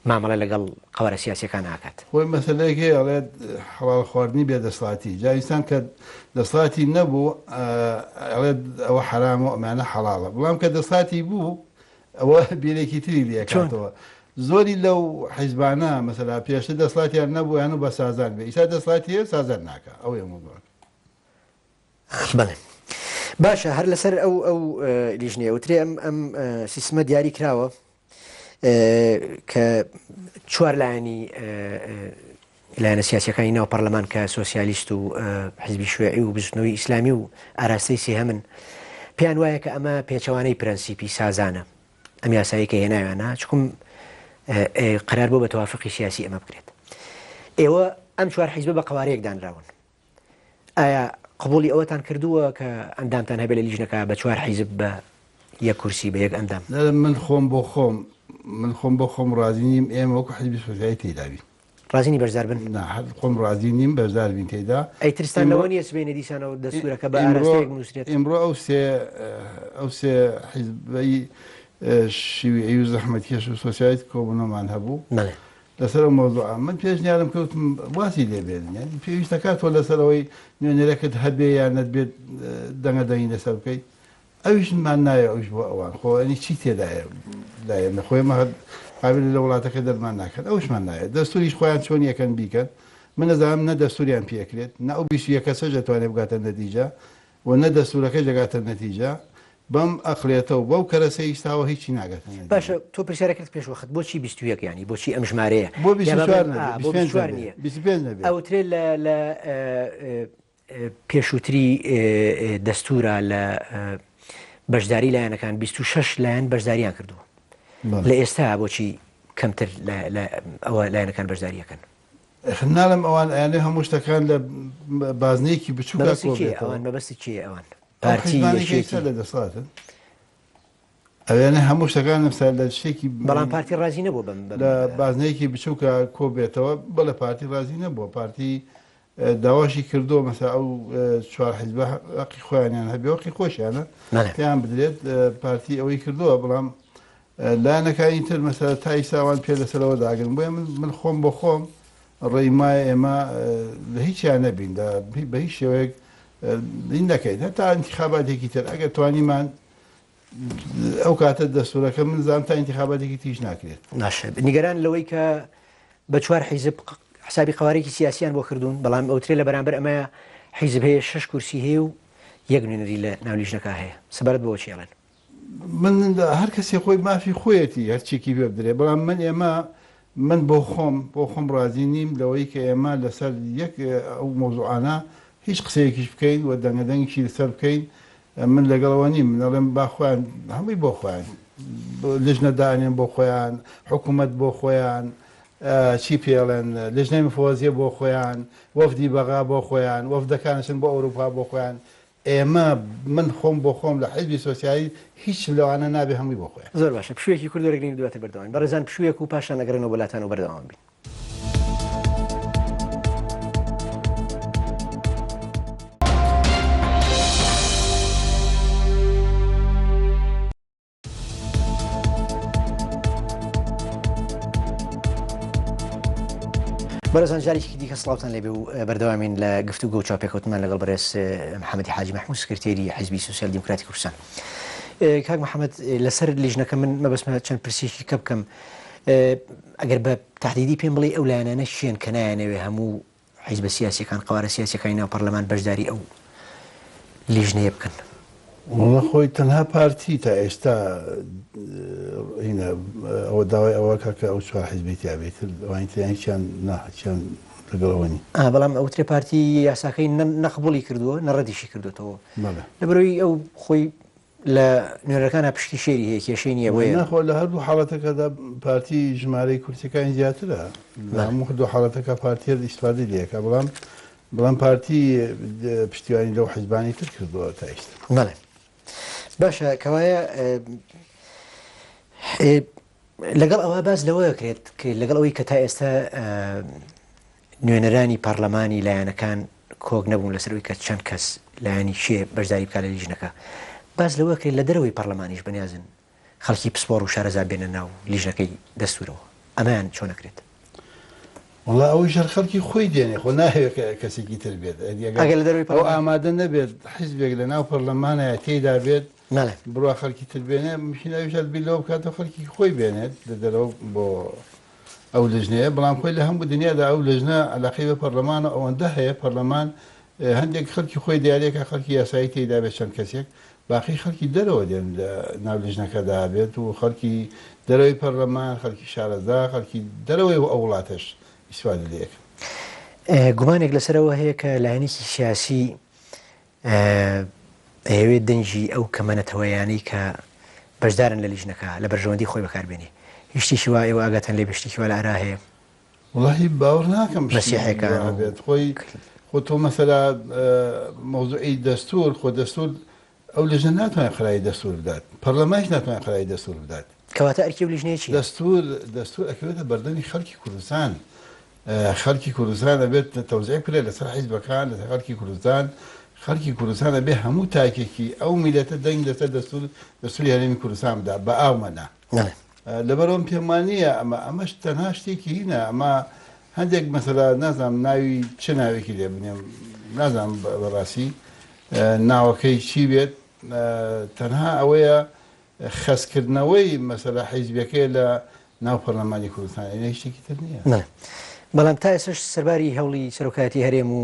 مامەڵە لەگەڵ قەوارە سیاسییەکان ناکات. خۆی مەسەلەیەک هەیە ئەڵێت حەڵاڵ خواردنی بێ دەسڵاتی، جا ئینسان کە دەسڵاتی نەبوو ئەڵێت ئەوە حەرامە و ئەمانە حەڵاڵە، بەڵام کە دەسڵاتی بوو ئەوە بیرێکی تری لێ چۆن؟ ئەکاتەوە. زۆری لەو حیزبانە مەسەلا پێشتر دەسڵاتیان نەبوو یان بە سازان بێ، ئیستا دەسڵاتی هەیە سازان ناکا، ئەوەیە مەوزوعەکە. بەڵێ باشە هەر لەسەر ئەو ئەو لیژنەیە وترێ ئەم ئەم سیستمە دیاری کراوە کە چوار لایەنی لایەنە سیاسەکانی ناو پەرلەمان کە سۆسیالیست و حزبی شوێعی و بزوتنەوەی ئیسلامی و ئاراستەی سێهەمن پێیان وایە کە ئەمە پێچەوانەی پرەنسیپی سازانە ئەم یاسایی کە هێناویانە چکم قرار بۆ بە توافقی سیاسی ئەمە بکرێت ئێوە ئەم چوار حیزبە بە قوارەیەک دانراون ئایا قبوڵی ئەوەتان کردووە کە ئەندامتان هەبێت لە لیژنەکە بە چوار حیزب بە یەک کورسی بە یەک ئەندام؟ نا من خۆم بۆ خۆم من خۆم بۆ خۆم ڕازی نیم ئێمە وەکو حیزبی سۆسیالی تێیدا بین. ڕازی نی بەشدار بن؟ نا هەر خۆم ڕازی نیم بەشدار بین تێیدا. ئەی ترستان لەوە نییە سبەینێ دیسانەوە دەستوورەکە بە ئاراستەیەک بنووسرێت؟ ئیمڕۆ ئەو سێ ئەو سێ حیزبەی شیوعی و زەحمەتکێش و سۆسیالیست کۆبوونەوەمان هەبوو. بەڵێ. لەسەر ئەو مەوزوعە من پێشنیارم کرد وتم وازی لێ بێنن یانی پێویستە کات تۆ لەسەر ئەوەی نوێنەرەکەت هەبێ یان نەتبێت دەنگە دەنگی لەسەر بکەیت ئەویش مان ناوێ ئەویش بۆ ئەوان خۆ ئەنی چی تێدایە لای ئێمە خۆ ئێمە هەر قابل لە وڵاتەکە دەرمان ناکەن ئەوشمان ناوێت دەستوریش خۆیان چۆن یەکەن بیکەن من نەزانم نە دەستوریان پێکرێت نە ئەو 21 کەسەش دەتوانێت بگاتە نەتیجە و نە دەستورەکەش دەگاتە نەتیجە، بەم ئەقڵیەتە و بەو کەرەسەی ئیستاوە هیچی ناگاتە نەتیجە. باشە تۆ پرسیارەکەت پێش وەخت بۆچی 21 یانی بۆچی ئەم ژمارەیە بۆ یا 24 بابەت نەبێ ئا بۆ 25 24 نەبێ نییە 25 نەبێ. ئەوترێ لە لە پێشووتری دەستورا لە بەشداری لایەنەکان 26 لایەن بەشداریان کردووە بەڵێ. لە ئێستا بۆچی کەمتر لە لە ئەوە لایەنەکان بەشداریەکەن؟ ناڵێم ئەوان ئەیانەوێ هەموو شتەکان لە بازنەیەکی بچووکا مەبەستی کۆ کێیە بێتەوە. ئەوان؟ مەبەستی کێیە ئەوان؟ ئەو پارتی، حیزبانەی کە ئێستا یەکێتی؟ لە دەسەڵاتن ئەوێنە هەموو شتەکان ئەمسا لە شتێکی بەڵام پارتی ڕازی نەبووە بەم بەم لە بازنەیەکی بچووکا کۆ بێتەوە. بەڵێ پارتی ڕازی نەبووە. پارتی داواشی کردووە مەسا ئەو چوار حیزبە هەقی خۆیانیان هەبێ وەقی خۆشیانە بەڵێ. پێیان بدرێت. پارتی ئەوەی کردووە بەڵام لایەنەکانی تر مەسەلە تا ئیستا ئەوان پێ لەسەرەوە داگرن بۆیە من من خۆم بۆ خۆم ڕێی مایە ئێمە لە هیچیان نەبین لە بە هیچ شێوەیەک هین نەکەین هەتا ئینتیخاباتێکی تر ئەگەر توانیمان ئەو کاتە دەستورەکە من زانم تا ئینتیخاباتێکی تریش ناکرێت. باشە نیگەران لەوەی کە بە چوار حیزب حسابی قەوارێکی سیاسیان بۆ کردوون بەڵام ئەوترێ لە بەرامبەر ئەمە حیزب هەیە شش کورسی هەیە و یەک نوێنەری لە ناو لیژنەکە هەیە سەبارەت بەوە چی ئەڵێن؟ من هەر کەسێ خۆی مافی خۆیەتی هەرچێکی پێ بدرێ بەڵام من ئێمە من بۆ خۆم بۆ خۆم ڕازی نیم لەوەی کە ئێمە لەسەر یەک ئەو مەوزوعانە هیچ قسەیەکیش بکەین و دەنگە دەنگیشی لەسەر بکەین من لەگەڵەوە نیم من ئەڵێم با خۆیان هەمووی بۆ خۆیان لژنە دانێن بۆ خۆیان حکوومەت بۆ خۆیان چی پێڵێن لژنەی مفەوەزیە بۆ خۆیان وەفدی بەغا بۆ خۆیان وەفدەکانشن بۆ ئەوروپا بۆ خۆیان ئێمە من خۆم بۆ خۆم لە حیزبی سۆسیالیست هیچم لەوانە نابێ هەمووی بۆ خۆیان. زۆر باشە پشوویەکی کورت وەرەگرین و دواتر بەردەوامین. بەڕێزان پشوویەک و پاشان ئەگەڕێنەوە بۆ لاتان و بەردەوام بین. بەڕێزان جارێکی دیکە سڵاوتان لێبێ و بەردەوامین لە گفتوگۆ و چاوپێکەوتنمان لەگەڵ بەڕێز محەممەدی حاجی مەحموود سکرتێری حیزبی سوسیال دیموکراتی کوردستان. کاک محەممەد لەسەر لیژنەکە من مەبەستمە چەند پرسێکی کە بکەم ئەگەر بە تهدیدی پێم بڵێ ئەو لایەنانە شێن کە نایانەوێ هەموو حیزبە سیاسیەکان، قەوارە سیاسیەکانی ناو پەرلەمان بەشداری ئەو لیژنەیە بکەن. وەڵا خۆی تەنها پارتی تا ئێستا هینە ئەوە داوای ئەوە کا کە ئەو چوار حیزبەی تیا بێت تر ئەوانی تریان هیچیان نا هیچیان لەگەڵ ئەوە نین. ئا بەڵام ئەوترێ پارتی یاساکەی نە نە قبوڵی کردووە نە ڕەدیشی کردووەتەوە. بەڵێ. لەبەرئەوەی ئەو خۆی لە نوێنەرەکانا پشکی شێری هەیە کێشەی نییە بۆیە. نا خۆ لە هەردوو حاڵەتەکەدا پارتی ژمارەی کورسیەکانی زیاترە لە هەموو دوو حاڵەتەکە پارتی هەر ئیستفادەی لێ ئەکا بەڵام بەڵام پارتی پشتیوانی لەو حیزبانەی تر کردووە تا ئیستا. بەڵێ باشە کەوایە لەگەڵ ئەوە باس لەوە کرێت لەگەڵ ئەوەی کە تا ئێستا نوێنەرانی پەڕلەمانی لایەنەکان کۆک نەبوون لەسەر ئەوەی کە چەند کەس لایەنی کێ بەشداری بکات لە لیژنەکە، باس لەوە کرێت لە دەرەوەی پەڕلەمانیش بەنیازن خەڵکی پسپۆڕ و شارەزا بێنە ناو لیژنەکەی دەستوورەوە، ئەمەیان چۆن ئەکرێت؟ وەڵا ئەوەیش هەر خەڵکی خۆی دێنێ، خۆ ناهەوێت کە کەسێکی تر بێت، ئەدی ئەگەر ئەگەر لە دەرەوەی ئەو پەڕلەمان. ئامادە نەبێت حیزبێک لە ناو پەڕلەمانایە تێیدا بێت، بەڵێ. بڕوا خەڵکی تر بێنێ، ممکن ئەویش هەر بیر لەوە بکاتەوە خەڵکی خۆی بێنێت لە دەرەوە بۆ ئەو لجنەیە، بەڵام خۆی لە هەموو دنیادا ئەو لجنە عەلاقەی بە پەرلەمانە ئەوەندە هەیە، پەرلەمان هەندێک خەڵکی خۆی دیاریەکە خەڵکی یاسایی تێیدا بێت چەند کەسێک، باقی خەڵکی دەرەوە دێن لە ناو لجنەکەدا بێت و خەڵکی دەرەوەی پەرلەمان، خەڵکی شارەزا، خەڵکی دەرەوەی ئەو وڵاتەش ئیسفادە لێ ئەکەن. گومانێک لەسەر ئەوە هەیە کە لایەنێکی سیاسی ئەیەوێت دەنگی ئەو کەمە نەتەوەیانەی کە بەشدارن لە لیژنەکە لە بەرژەوەندی خۆی بەکار بێنێ. هیچ شتێکی وا ئێوە ئاگاتان لێ بێ شتێکی وا لە ئارا هەیە؟ وەڵاهی باوەڕ ناکەم شتی مەسیحێکان وا و بێت خۆی خۆ تۆ مەسەلا مەوزوعی دەستور خۆ دەستور ئەو لیژنە ناتوانێت قەراری دەستور بدات پەرلەمانیش ناتوانێت قەراری دەستور بدات. کەواتە ئەرکی ئەو لیژنەیە چییە؟ دەستور دەستور ئەکەوێتە بەردەمی خەڵکی کوردستان خەڵکی کوردستان ئەبێت تەوزیع بکرێت لەسەر حیزبەکان لەسەر خەڵکی کوردستان خەڵکی کوردستان ئەبێ هەموو تاکێکی ئەو میلەتە دەنگ لەسەر دەستور دەستوری هەرێمی کوردستان بدا بە ئاومە نا لەبەرئەوەم پێم وانییە ئەمە ئەمەش تەنها شتێکی هینە ئەمە هەندێک مەسەلا نازانم ناوی چ ناوێکی لێ بنێم نازانم بەڕاستی ناوەکەی چی بێت تەنها ئەوەیە خەستکردنەوەی مەسەلە حیزبیەکەیە لە ناو پەرلەمانی کوردستان ئەی هیچ شتێکی تر نییە. بەڵێ بەڵام تا ئێستاش سەرباری هەوڵی سەرۆکایەتی هەرێم و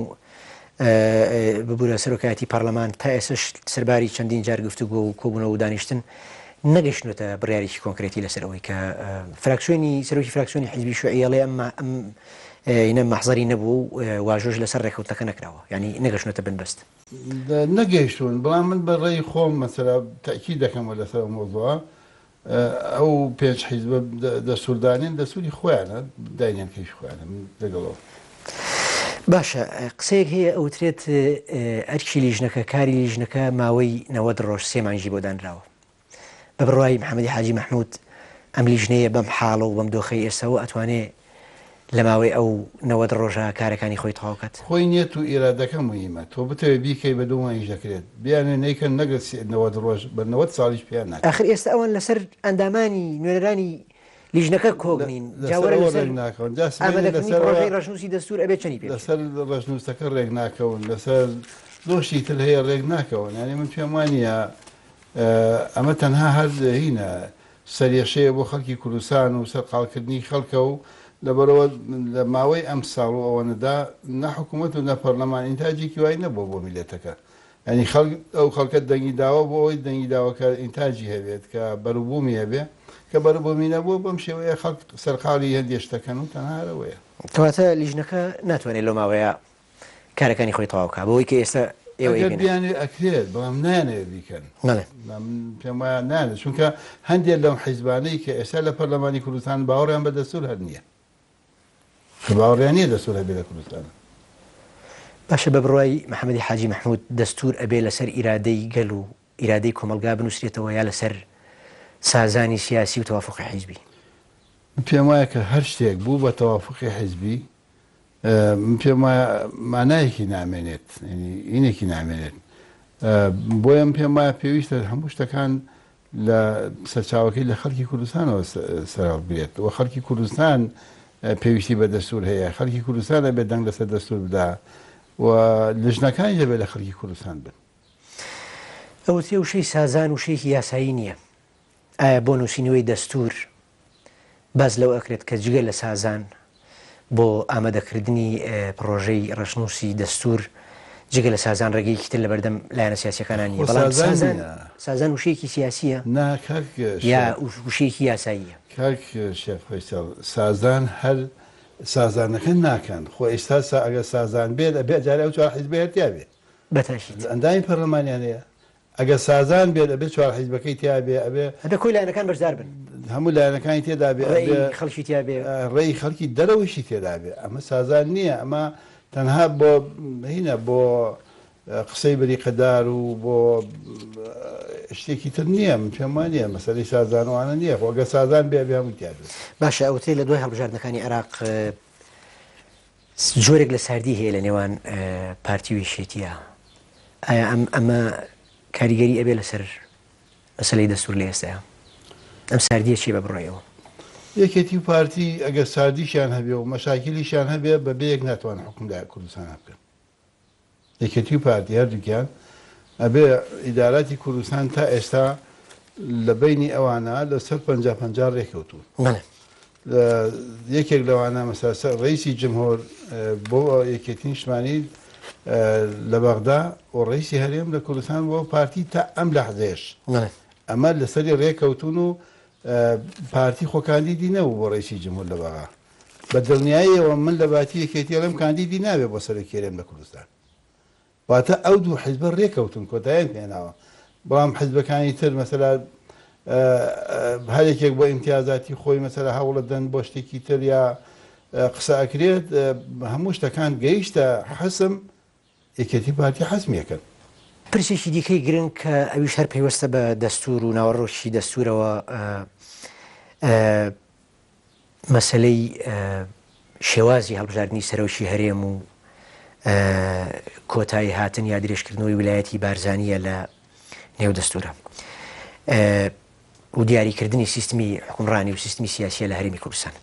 ببورە سەرۆکایەتی پەرلەمان تا ئێستاش سەرباری چەندین جار گفتوگۆ و کۆبوونەوە و دانیشتن نەگەشتنەتە بڕیارێکی کۆنکرێتی لەسەر ئەوەی کە فراکسیۆنی سەرۆکی فراکسیۆنی حیزبی شوعی ئەڵێ ئەم ئەم ئینە مەحزەری نەبوو و واژۆش لەسەر ڕێککەوتنەکە نەکراوە یعنی نەگەشتنەتە بنبەست. نەگەیشتوون بەڵام من بە ڕێی خۆم مەسەلا تەئکید دەکەمەوە لەسەر ئەو مەوزوعە ئەو پێنج حیزبە دەستور دانێن دەستوری خۆیانە داینێن کەیفی خۆیانە من لەگەڵ ئەوم. باشە قسەیەک هەیە ئەوترێت ئەرکی لیژنەکە کاری لیژنەکە ماوەی 90 ڕۆژ سێ مانگی بۆ دانراوە بە بڕوای محەمەدی حاجی مەحمود ئەم لیژنەیە بەم حاڵە و بەم دۆخەی ئێستاوە ئەتوانێ لە ماوەی ئەو 90 ڕۆژە کارەکانی خۆی تەواو کات؟ خۆی نیەت و ئیرادەکە موهیمە تۆ بتەوێ بیکەی بە دوو مانگیش دەکرێت بیانەوێ نەیکەن نەک 90 ڕۆژ بە 90 ساڵیش پێیان ناکرێت. ئاخر ئێستا ئەوان لەسەر ئەندامانی نوێنەرانی لیژنەکە کۆک نین جا لەسەر وەرە ئەوە لەسەر ڕێک ناکەون جا سبەینێ ئامادەکردنی لەسەر پڕۆژەی ئەوە ڕەشنووسی دەستوور ئەبێ چەنی پێ بچێت؟ لەسەر ڕەشنووسەکە ڕێک ناکەون لەسەر. زۆر شتی تر هەیە ڕێک ناکەون. یانی من پێم وانییە ئەمە تەنها هەر هینە سەرێشەیە بۆ خەڵکی کوردستان و سەرقاڵکردنی خەڵکە و لەبەرئەوە لە ماوەی ئەم ساڵ و ئەوەنەدا نە حکوومەت و نە پەرلەمان ئینتاجێکی وای نەبووە بۆ میللەتەکە. یانی خەڵک ئەو خەڵکە دەنگی داوە بۆ ئەوەی دەنگی داوە کە ئینتاجی هەبێت کە بەروبوومی هەبێ کە بەروبوومی نەبووە بەم شێوەیە خەڵک سەرقاڵی هەندێ شتەکەن و تەنها هەر ئەوەیە. کەواتە لیژنەکە ناتوانێت لەو ماوەیە کارەکانی خۆی تەواو کا بەوەی کە ئێستا ئێوە ئەگەر ئەیبینن. بیانەوێ ئەکرێت بەڵام نایانەوێ بیکەن. بەڵێ. من پێم وایە نایانەوێ چونکە هەندێ لەم حیزبانەی کە ئێستا لە پەرلەمانی کوردستانن باوەڕیان بە دەستوور هەر نییە. کە باوەڕیان نییە دەستوور هەبێ لە کوردستان. باشە بە بڕوای محەمەدی حاجی مەحمود دەستوور ئەبێ لەسەر ئیرادەی گەل و ئیرادەی کۆمەڵگا بنووسرێتەوە یا لەسەر سازانی سیاسی و تەوافوقی حیزبی؟ من پێم وایە کە هەر شتێک بوو بە تەوافوقی حیزبی من پێم وایە مانایەکی نامێنێت یانی ئینێکی نامێنێت بۆیە من پێم وایە پێویستە هەموو شتەکان لە سەرچاوەکەی لە خەڵکی کوردستانەوە سەرهەڵبگرێت و خەڵکی کوردستان پێویستی بە دەستور هەیە خەڵکی کوردستان ئەبێت دەنگ لەسەر دەستور بدا و لژنەکانیش دەبێت لە خەڵکی کوردستان بن. ئەوترێ وشەی سازان وشەیەکی یاسایی نییە، ئایا بۆ نووسینەوەی دەستوور باس لەوە ئەکرێت کە جگە لە سازان بۆ ئامادەکردنی پڕۆژەی ڕەشنووسی دەستوور جگە لە سازان ڕێگەیەکی تر لەبەردەم لایەنە سیاسیەکانا نییە خۆ بەڵام سازان سازان نییە. سازان وشەیەکی سیاسیە نا کاک یا شێخ. وشەیەکی یاساییە؟ کاک شێخ فەیسەڵ سازان هەر سازانەکە ناکەن خۆ ئیستا سا ئەگەر سازان بێت ئەبێ جارێ ئەو چوار حیزبەی هەر تیا بێ بەتاکید. ئەندامی پەرلەمانیان هەیە ئەگەر سازان بێت ئەبێ چوار حیزبەکەی تیا بێ ئەبێ. ئەبێ کۆی لایەنەکان بەشدار بن. هەموو لایەنەکانی تێدا بێ ڕێی ئەبێ خەڵکی تیا بێ. ڕێی خەڵکی دەرەوەیشی تێدا بێ ئەمە سازان نییە ئەمە تەنها بۆ هینە بۆ قسەی بریقەدار و بۆ شتێکی تر نییە من پێم وا نییە مەسەلەی سازان و ئەوانە نییە خۆ ئەگەر سازان بێ ئەبێ هەمووی تیا بێت. باشە ئەوترێ لە دوای هەڵبژاردنەکانی عێراق جۆرێک لە ساردی هەیە لە نێوان پارتی و یەکێتیە ئایا ئەم ئەمە کاریگەری ئەبێ لەسەر مەسەلەی دەستور لە ئێستایا ئەم ساردیە چیە بە بڕوای ئێوە؟ یەکێتی و پارتی ئەگەر ساردیشیان هەبێ و مەشاکیلیشیان هەبێ بە بێ یەک ناتوانن حوکم لە کوردستانا بکەن. یەکێتی و پارتی هەردووکیان ئەبێ ئیداراتی کوردستان تا ئێستا لە بەینی ئەوانە لە سەر 50 50 ڕێکەوتوون. بەڵێ. یەکێک لەوانە مەسەلا ڕئیسی جمهور بۆ یەکێتی نیشتمانی لە بەغدا و ڕئیسی هەرێم لە کوردستان بۆ پارتی تا ئەم لەحزەیەش بەڵێ. ئەمە لەسەری ڕێکەوتوون و پارتی خۆ کاندیدی نەبوو بۆ ڕئیسی جمهور لە بەغا. بە دڵنیاییەوە من لە باتی یەکێتی ئەڵێم کاندیدی نابێ بۆ سەرۆکی هەرێم لە کوردستان. واتە ئەو دوو حیزبە رێکەوتون کۆتاییان پێهێناوە. بەڵام حیزبەکانی تر مەسەلا هەر یەکێک بۆ ئیمتیازاتی خۆی مەسەلا هەوڵەدەن بۆ شتێکی تر یا قسە ئەکرێت هەموو شتەکان گەیشتە حەسم یەکێتی پارتی حەسمی ئەکەن. پرسێکی دیکەی گرنگ کە ئەویش هەر پەیوەستە بە دەستوور و ناوەڕۆکی دەستوورەوە مەسەلەی شێوازی هەڵبژاردنی سەرۆکی هەرێم و کۆتایی هاتن یا درێژکردنەوەی ویلایەتی بارزانییە لە نێو دەستوورە و دیاریکردنی سیستمی حکومڕانی و سیستمی سیاسیە لە هەرێمی کوردستان.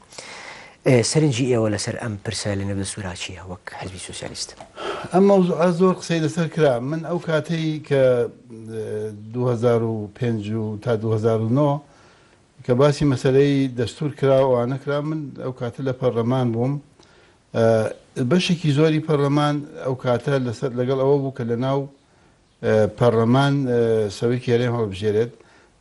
سەرنجی ئێوە لەسەر ئەم پرسە لە نێو دەستوورا چییە وەک حزبی سۆسیالیست؟ ئەم مەوزوعە زۆر قسەی لەسەر کرا. من ئەو کاتەی کە 2005 و تا 2009 کە باسی مەسەلەی دەستوور کرا و ئەوانە کرا من ئەو کاتە لە پەرلەمان بووم بەشێکی زۆری پەرلەمان ئەو کاتە لەسەر لەگەڵ ئەوە بوو کە لە ناو پەرلەمان سەرۆکی هەرێم هەڵبژێرێت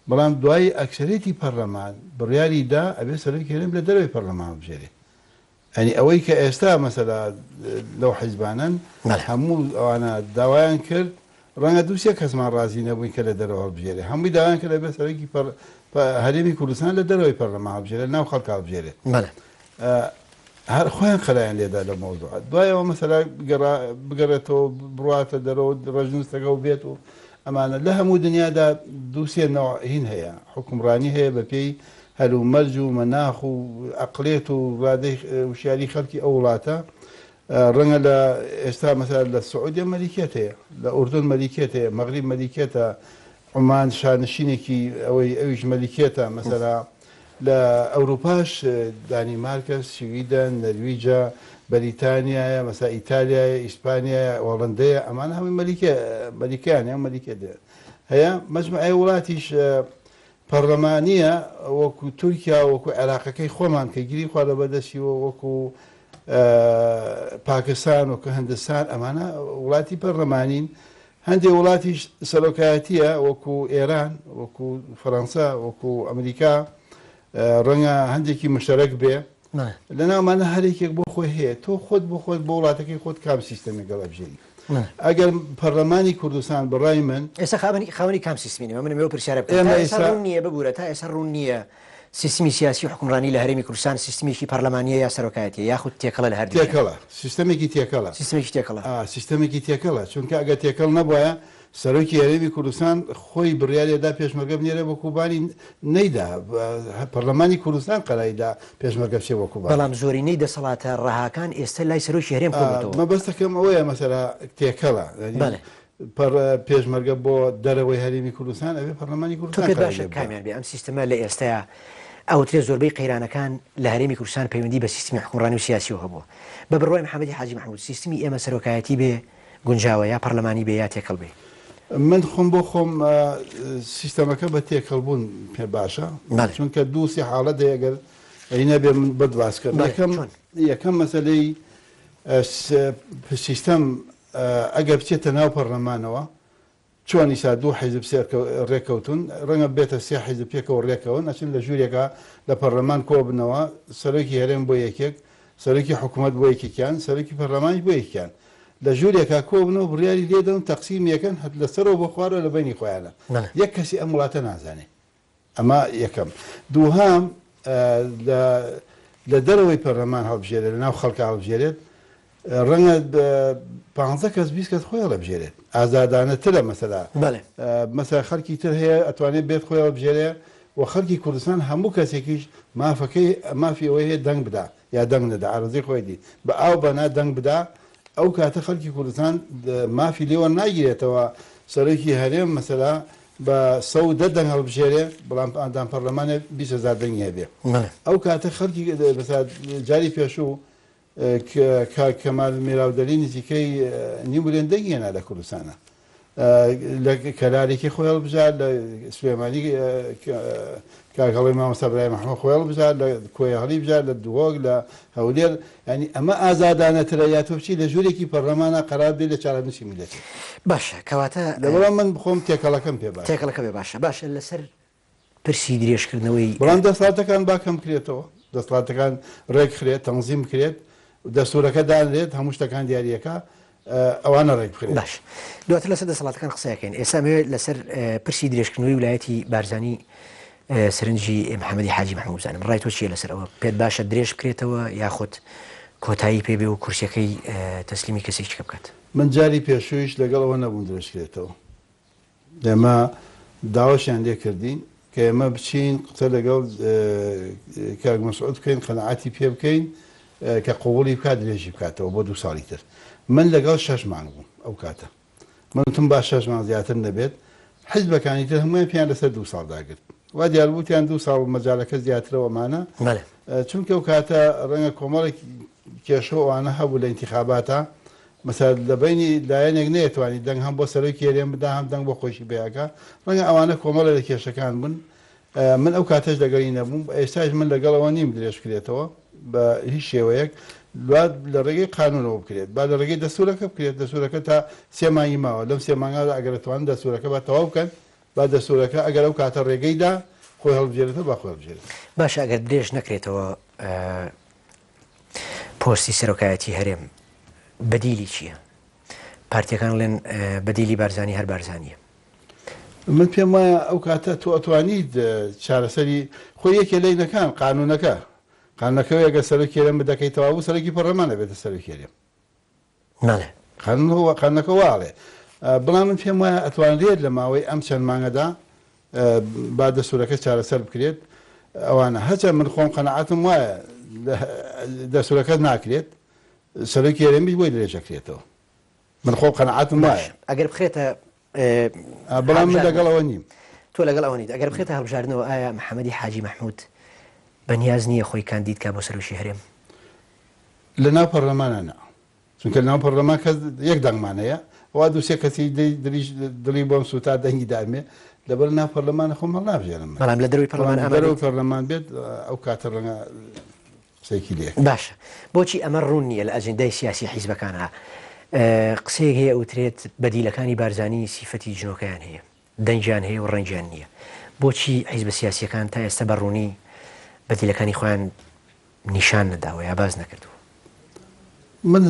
بەڵام دوایی ئەکسەرێتی پەرلەمان بڕیاری دا ئەبێ سەرۆکی هەرێم لە دەرەوەی پەرلەمان هەڵبژێرێ یانی ئەوەی کە ئێستا مەسەلا لەو حیزبانەن هەموو ئەوانە داوایان کرد ڕەنگە دوو سێ کەسمان ڕازی نەبووین کە لە دەرەوە هەڵبژێرێ هەمووی داوایان کرد ئەبێ سەرۆکی هەرێمی کوردستان لە دەرەوەی پەرلەمان هەڵبژێرێ ناو خەڵک هەڵبژێرێت هەر خۆیان قەرایان لێدا لە مەوزوع دوایەوە مەسەلا بگەڕێتەوە بڕاتە دەرەوە ڕەشنووسەکە و بێت و ئەمانە لە هەموو دنیادا دوو سێ نەوع هین هەیە حوکمڕانی هەیە بەپێی هەلومەرج و مەناخ و ئەقڵێت و ڕادەی وشیاری خەڵکی ئەو وڵاتە، ڕەنگە لە ئێستا مەسەلەن لە سعودیە مەلیکیەت هەیە، لە ئوردون مەلیکیەت هەیە، مەغریب مەلیکیەتە، عومان شانشینێکی ئەوەی ئەویش مەلیکیەتە، مەسەلا لە ئەوروپاش دانیمارکە، سویدە، نەرویجە، بەریتانیایە، مەسا ئیتالیایە، ئیسپانیایە، هۆڵەندەیە، ئەمانە هەمووی مەلیکە مەلیکەیان هەیە، مەلیکە هەیە. مەجموعەی وڵاتیش پەڕلەمانییە وەکو تورکیا وەکو عێراقەکەی خۆمان کە گری خوا لەبەردەستی وەکو پاکستان وەکو هندستان ئەمانە وڵاتی پەرلەمانین. هەندێک وڵاتیش سەرۆکایەتیە وەکو ئێران وەکو فەرەنسا وەکو ئەمریکا ڕەنگە هەندێکی مشتەرەک بێ لەناومانە هەرێکێک بۆ خۆی هەیە. تۆ خۆت بۆ خۆت بۆ وڵاتەکەی خۆت کام سیستەمێک هەڵئەبژێری؟ ئەگەر پەرلەمانی کوردستان بەڕای من ئێستا خاوەنی خاوەنی کام سیستمین؟ من ئەمەوێ پرسیارە بکەم. تا ئێستا ڕوون نییە، ببوورە، تا ئێستا ڕوون نییە سیستمی سیاسی و حوکمڕانی لە هەرێمی کوردستان سیستمێکی پەرلەمانییە یا سەرۆکایەتییە یاخود تێکەڵە لە هەردووکیان؟ تێکەڵە، سیستەمێکی تێکەڵە. سیستمێکی تێکەڵە. ئا، سیستەمێکی تێکەڵە، چونکە ئەگەر تێکەڵ نەبوایە سەرۆکی هەرێمی کوردستان خۆی بڕیاری دا پێشمەرگە بنێرێ بۆ کوبانی، نەیدا، پەرلەمانی کوردستان قەراری دا پێشمەرگە بچێ بۆ کوبانی. بەڵام زۆرینەی دەسەڵاتە ڕەهاکان ئێستا لای سەرۆکی هەرێم کۆبووتەوە. مەبەستەکەم ئەوەیە مەسەلە تێکەڵە، یانی پێشمەرگە بۆ دەرەوەی هەرێمی کوردستان ئەبێ پەرلەمانی تۆ کوردستان پێت قەراری باشە لێ بدا. کامیان بێ ئەم سیستەمە لە ئێستایا ئەوترێ زۆربەی قەیرانەکان لە هەرێمی کوردستان پەیوەندی بە سیستمی حوکمڕانی و سیاسیەوە هەبووە. بە بڕوای محەمەدی حاجی مەحمود سیستمی ئێمە سەرۆکایەتی بێ گونجاوە یا پەرلەمانی بێ یا تێکەڵ بێ؟ من خۆم بۆ خۆم سیستەمەکە بە تێکەڵ بوون پێ باشە، چونکە دوو سێ حاڵەت هەیە گەر ئەی نەبێ من بەت باس کەم. یەکەم یەکەم مەسەلەی سیستەم ئەگەر بچێتە ناو پەرلەمانەوە چۆن ئیسا دوو حیزب ڕێککەوتون ڕەنگە بێتە سێ حیزب پێکەوە ڕێکەون ئەچن لە ژوورێکا لە پەرلەمان کۆبنەوە سەرۆکی هەرێم بۆ یەکێک سەرۆکی حکوومەت بۆ یەکێکیان سەرۆکی پەرلەمانیش بۆ یەکیان لە ژوورێکا کۆبنەوە بڕیاری لێدەن و تەقسیمی ئەکەن هەر لە سەرەوە بۆ خوارەوە لە بەینی خۆیانە یەک کەسی ئەم وڵاتە نازانێ ئەمە یەکەم دووهەم لە لە دەرەوەی پەرلەمان هەڵبژێرێت لە ناو خەڵکا هەڵبژێرێت ڕەنگە پانزە کەس 20 کەس خۆی هەڵبژێرێت ئازادانەترە مەسەلا مەسەلا خەڵکی تر هەیە ئەتوانێت بێت خۆی هەڵبژێرێ و خەڵکی کوردستان هەموو کەسێکیش مافەکەی مافی ئەوەی هەیە دەنگ بدا یا دەنگ نەدا عەرەزەی خۆیەتی بە ئاو بە نا دەنگ بدا ئەو کاتە خەڵکی کوردستان مافی لێ وەرناگیرێتەوە سەرۆکی هەرێم مەسەلا بە 110 دەنگ هەڵبژێرێ بەڵام ئەندام پەرلەمانێ 20 هەزار دەنگی هەبێ ئەو کاتە خەڵکی مەسەلا جاری پێشوو کاک کەمال میراودەلی نزیکەی نیو ملیۆن دەنگی هێنا لە کوردستانە لە کەلارێکی خۆی هەڵبژارد لە سلێمانی کاک هەڵۆی مامۆستا برایم ئەحمەد خۆی هەڵبژارد لە کۆیە هەڵی بژارد لە دهۆک لە هەولێر یانی ئەمە ئازادانەترە یا تۆ بچی لە ژوورێکی پەرلەمانە قەرار بدەی لە چارەنووسی میللەتێک. باشە کەواتە. لەبەرئەوە من خۆم تێکەڵەکەم پێ باشە. تێکەڵەکە پێ باشە. باشە لەسەر پرسی درێژکردنەوەی. بەڵام دەسەڵاتەکان با کەم بکرێتەوە، دەسەڵاتەکان ڕێکخرێت، تەنزیم بکرێت، دەستوورەکە دانرێت، هەموو شتەکان دیارییەکە ئەوانە ڕێک بخرێت. باش دواتر لەسەر دەسەڵاتەکان قسە ئەکەین، ئێستا ئەمەوێت لەسەر پرسی درێژکردنەوەی ولایەتی بارزانی سەرنجی محەمەدی حاجی مەحموود بزانم، ڕای تۆ چییە لەسەر ئەوە؟ پێت باشە درێژ بکرێتەوە یاخود کۆتایی پێ بێ و کورسیەکەی تەسلیمی کەسێکی کە بکات؟ من جاری پێشوویش لەگەڵ ئەوە نەبووم درێژکرێتەوە. ئێمە داواشیان لێ کردین کە ئێمە بچین قسە لەگەڵ کاک مەسعود بکەین قەناعەتی پێ بکەین کە قبوڵی بکات درێژی بکاتەوە بۆ دوو ساڵی تر من لەگەڵ شەش مانگ بووم ئەو کاتە من وتم با شەش مانگ زیاتر نەبێت حیزبەکانی تر هەموویان پێیان لەسەر دوو ساڵ داگرت وا دیار بوو وتیان دوو ساڵ مەجالەکە زیاترە ئەمانە چونکە ئەو کاتە ڕەنگە کۆمەڵێک کێشە و ئەوانە هەبوو لە ئینتیخاباتە مەسەلەن لە بەینی لایەنێک نەیەتوانی دەنگ هەم بۆ سەرۆکی هەرێم بدا هەم دەنگ بۆ خۆیشی پەیا کا، ڕەنگە ئەوانە کۆمەڵێ لە کێشەکان بوون، من ئەو کاتەش لەگەڵی نەبووم، ئێستاش من لەگەڵ ئەوە نیم درێژ بکرێتەوە بە هیچ شێوەیەک، با لە ڕێگەی قانوونەوە بکرێت، با لە ڕێگەی دەستوورەکە بکرێت، دەستوورەکە تا سێ مانگی ماوە، لەم سێ مانگەدا ئەگەر ئەتوانن دەستوورەکە با تەواو بکەن، با دەستوورەکە ئەگەر ئەو کاتە ڕێگەی دا خۆی هەڵبژێرێتەوە با خۆی هەڵبژێرێتەوە. باشە ئەگەر درێژ نەکرێتەوە پۆستی سەرۆکایەتی هەرێم بەدیلی چییە؟ پارتیەکان ڵێن بەدیلی بارزانی هەر بارزانیە. من پێم وایە ئەو کاتە تۆ ئەتوانیت چارەسەری خۆی یەکێ لەینەکان قانونەکە قانونەکە ئەگەر سەرۆکی هەرێم بدەکەی تەواو بوو سەرۆکی پەرلەمان ئەبێتە سەرۆکی هەرێم. بەڵێ. قانون قانونەکە وا ئەڵێ. بەڵام من پێم وایە ئەتوانرێت لە ماوەی ئەم چەند مانگەدا با دەستورەکە چارەسەر بکرێت ئەوانە هەچە من خۆم قەناعەتم وایە دەستورەکە ناکرێت سەرۆکی هەرێمیش بۆی درێژەکرێتەوە من خۆم قەناعەتم وایە ئەگەر بخرێتە بەڵام من لەگەڵ ئەوە نیم. تۆ لەگەڵ ئەوە نیت ئەگەر بخرێتە هەڵبژاردنەوە ئایا محەمەدی حاجی مەحمود بەنیاز نییە خۆی کاندید کا بۆ سەرۆکی هەرێم؟ لە ناو پەرلەمانە نا چونکە لە ناو پەرلەمان کەس یەک دەنگمان هەیە ئەوا دوو سێ کەسی دی دریش دڵی بۆم سوتا دەنگی دامێ لەبەر ناو پەرلەمانە خۆم هەڵنابژێرم من. بەڵام لە دەرەوەی پەرلەمان بەڵام ئامادەیت؟ دەرەوەی پەرلەمان بێت ئەو کاتە ڕەنگە قسەیەکی لێ کەم. باشە بۆچی ئەمە ڕوون نییە لە ئەجندای سیاسی حیزبەکانا قسەیەک هەیە ئەوترێت بەدیلەکانی بارزانی سیفەتی جنۆکەیان هەیە دەنگیان هەیە و ڕەنگیان نییە بۆچی حیزبە سیاسیەکان تا ئێستا بە ڕوونی بەدیلەکانی خۆیان نیشان نەداوە یا باس نەکردووە؟ من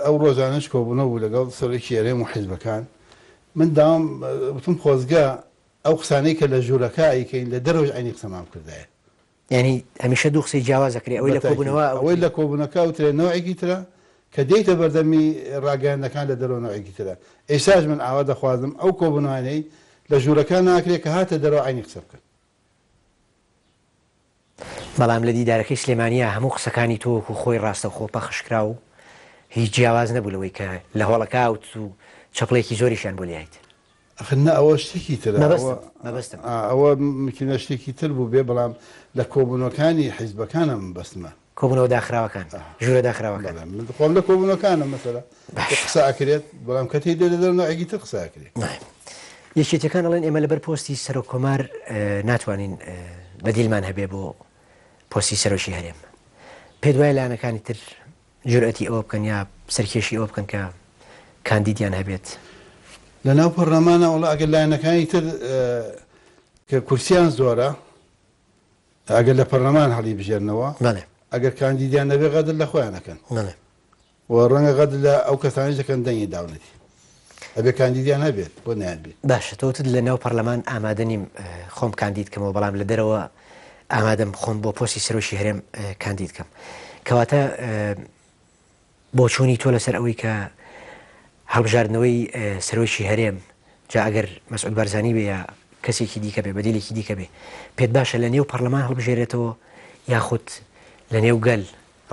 ئەو ڕۆژانەش کۆبوونەوە بوو لەگەڵ سەرۆکی هەرێم و حیزبەکان من داوام وتم خۆزگە ئەو قسانەی کە لە ژوورەکە ئەیکەین لە دەرەوەش عەینی قسەمان بکردایە. یانی هەمیشە دوو قسەی جیاواز ئەکرێ ئەوەی لە کۆبوونەوە ئەوترێ. ئەوەی لە کۆبوونەکە ئەوترێ نەوعێکی ترە، کە دێیتە بەردەمی ڕاگەیاندنەکان لە دەرەوە نەوعێکی ترە. ئێستاش من ئاوا دەخوازم ئەو کۆبوونەوانەی لە ژوورەکان ناکرێ کە هاتە دەرەوە عەینی قسە بکەن. بەڵام لە دیدارەکەی سلێمانیا هەموو قسەکانی تۆ وەکو خۆی ڕاستەوخۆ پەخش کرا و هیچ جیاواز نەبوو لەوەی کە لە هۆڵەکە ئەوت و چەپڵەیەکی زۆریشیان بۆ لێیت. ئەخر نا ئەوە شتێکی ترە مەبەستم مەبەستم. ئەوە ممکنە شتێکی تر بووبێ بەڵام لە کۆبوونەوەکانی حیزبەکانە مەبەستمە. کۆبوونەوە داخراوەکان ژوورە داخراوەکان. بەڵێ من خۆم لە کۆبوونەوەکانم مەسەلە قسە ئەکرێت بەڵام کە تێی دێتە دەرەوە نەوعێکی تر قسە ئەکرێ. یەکێتیەکان ئەڵێن ئێمە لەبەر پۆستی سەرۆک کۆمار ناتوانین بەدیلمان هەبێ بۆ پۆستی سەرۆکی هەرێم. پێت وایە لایەنەکانی تر جورئەتی ئەوە بکەن یا سەرکێشی ئەوە بکەن کە کاندیدیان هەبێت؟ لەناو پەرلەمانە وەڵا ئەگەر لایەنەکانی تر کە کورسیان زۆرە ئەگەر لە پەرلەمان هەڵی بژێرنەوە ئەگەر کاندیدیان نەبێ غەدر لە خۆیان ئەکەن و ڕەنگە غەدر لە ئەو کەسانەش دەکەن دەنگی داونەتی. ئەبێ کاندیدیان هەبێت بۆ نەیان بێ. باشە تۆ وتت لە ناو پەرلەمان ئامادە نیم خۆم کاندید کەمەوە بەڵام لە دەرەوە ئامادەم خۆم بۆ پۆستی سەرۆکی هەرێم کاندید کەم کەواتە بۆچوونی تۆ لەسەر ئەوەی کە هەڵبژاردنەوەی سەرۆکی هەرێم جا ئەگەر مەسعود بارزانی بێ یا کەسێکی دیکە بێ بەدیلێکی دیکە بێ پێت باشە لە نێو پەرلەمان هەڵبژێرێتەوە یاخود لە نێو گەل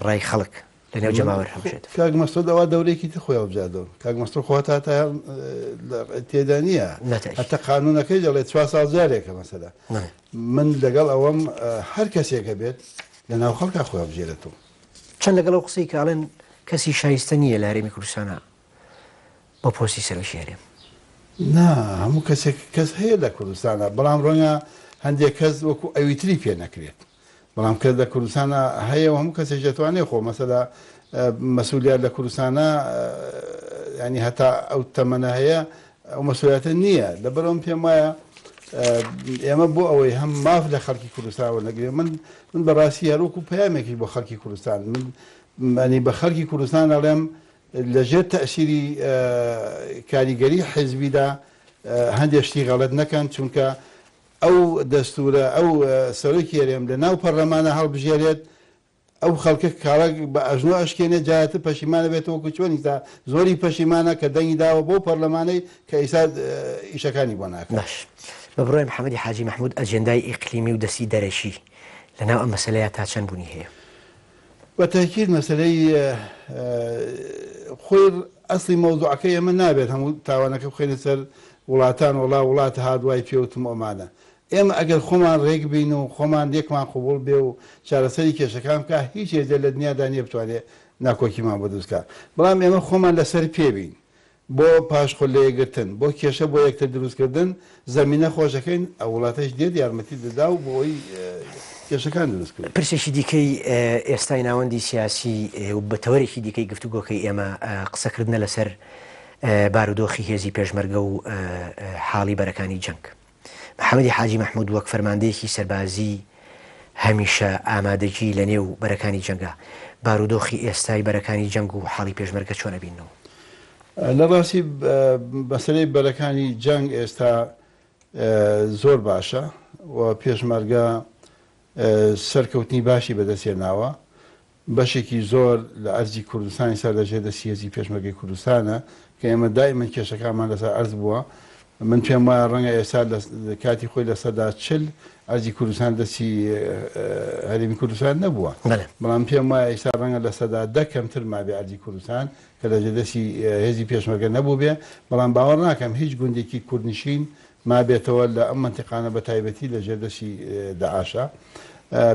ڕای خەڵک لە نێو جەماوەر هەڵبژێرێتەوە. کاک مەسعود ئەوە دەورەیەکی تر خۆی هەڵبژاردەوە. کاک مەسعود خۆ هەتا هەتایە تێدا نییە. هەتا قانوونەکەی دەڵێ چوار ساڵ جارێکە مەسەلە. من لەگەڵ ئەوەم هەر کەسێک هەبێت لە ناو خەڵکا خۆی هەڵبژێرێتەوە. چەند لەگەڵ ئەو قسەی کە ئەڵێن کەسی شایستە نییە لە هەرێمی کوردستانا بۆ پۆستی سەرۆکی هەرێم؟ نا هەموو کەسێک کەس هەیە لە کوردستانا بەڵام ڕەنگە هەندێک کەس وەکو ئەویتری پێ نەکرێت. بەڵام کەس لە کوردستانا هەیە و هەموو کەسێک دەتوانێت خۆ مەسەلە مەسولیات لە کوردستانا ینی هەتا ئەو تەمەنە هەیە ئەو مەسولیاتە نییە لەبەرئەوە پێم وایە ئێمە بۆ ئەوەی هەم ماف لە خەڵکی کوردستان وەرنەگرێ من من بەڕاستی هەروەکو پەیامێکی بۆ خەڵکی کوردستان من ینی بە خەڵکی کوردستان ئەڵێم لەژێر تەئسیری کاریگەری حیزبیدا هەندێک شتی غەڵەت نەکەن چونکە ئەو دەستورە ئەو سەرۆکی هەرێم لە ناو پەرلەمانە هەڵبژێرێت ئەو خەڵکە کاڵەک بە ئەژنۆ ئەشکێنێت جارێتر پەشیمان ئەبێتەوە وەکو چۆن ئیستا زۆری پەشیمانە کە دەنگی داوە بەو پەرلەمانەی کە ئیستا ئیشەکانی بۆ ناکات. باش بە بڕوای محەمەدی حاجی مەحمود ئەجێندای ئیقلیمی و دەستی دەرەکی لە ناو ئەم مەسەلەیە تا چەند بوونی هەیە؟ بە تەئکید مەسەلەی خۆی ئەسڵی مەوزوعەکەی ئێمە نابێت هەموو تاوانەکە بخەینە سەر وڵاتان وەڵا وڵات هات وای پێوتم ئەمانە ئێمە ئەگەر خۆمان ڕێک بین و خۆمان لێکمان قبوڵ بێ و چارەسەری کێشەکان بکا هیچ هێزێ لە دنیادا نیە بتوانێ ناکۆکیمان بۆ دروست کا بەڵام ئێمە خۆمان لەسەر پێ بین بۆ پاشخۆ لەیەکگرتن، بۆ کێشە بۆ یەکتر دروستکردن زەمینە خۆش دەکەین، ئەو وڵاتەش دێت یارمەتیت دەدا و بۆ ئەوەی کێشەکان دروست کەین. پرسێکی دیکەی ئێستای ناوەندی سیاسی و بە تەوەرێکی دیکەی گفتوگۆکەی ئێمە قسەکردنە لەسەر بارودۆخی هێزی پێشمەرگە و حاڵی بەرەکانی جەنگ. محەمەدی حاجی مەحمود وەک فەرماندەیەکی سەربازی هەمیشە ئامادەگی لە نێو بەرەکانی جەنگە، بارودۆخی ئێستای بەرەکانی جەنگ و حاڵی پێشمەرگە چۆن ئەبیننەوە؟ لە ڕاستی مەسەلەی بەرەکانی جەنگ ئێستا زۆر باشە و پێشمەرگە سەرکەوتنی باشی بەدەست هێناوە، بەشێکی زۆر لە ئەرزی کوردستان ئیستا لە ژێر دەستی هێزی پێشمەرگەی کوردستانە کە ئێمە دائیمەن کێشەکانمان لەسەر ئەرز بووە. من پێم وایە ڕەنگە ئێستا لە کاتی خۆی 40% ئەرزی کوردستان دەستی هەرێمی کوردستان نەبووە. بەڵام پێم وایە ئێستا ڕەنگە 10% کەمتر مابێ ئەرزی کوردستان کە لە ژێر دەستی هێزی پێشمەرگە نەبووبێ، بەڵام باوەڕ ناکەم هیچ گوندێکی کوردنشین مابێتەوە لە ئەم مەنتیقانە بە تایبەتی لە ژێر دەستی داعشە.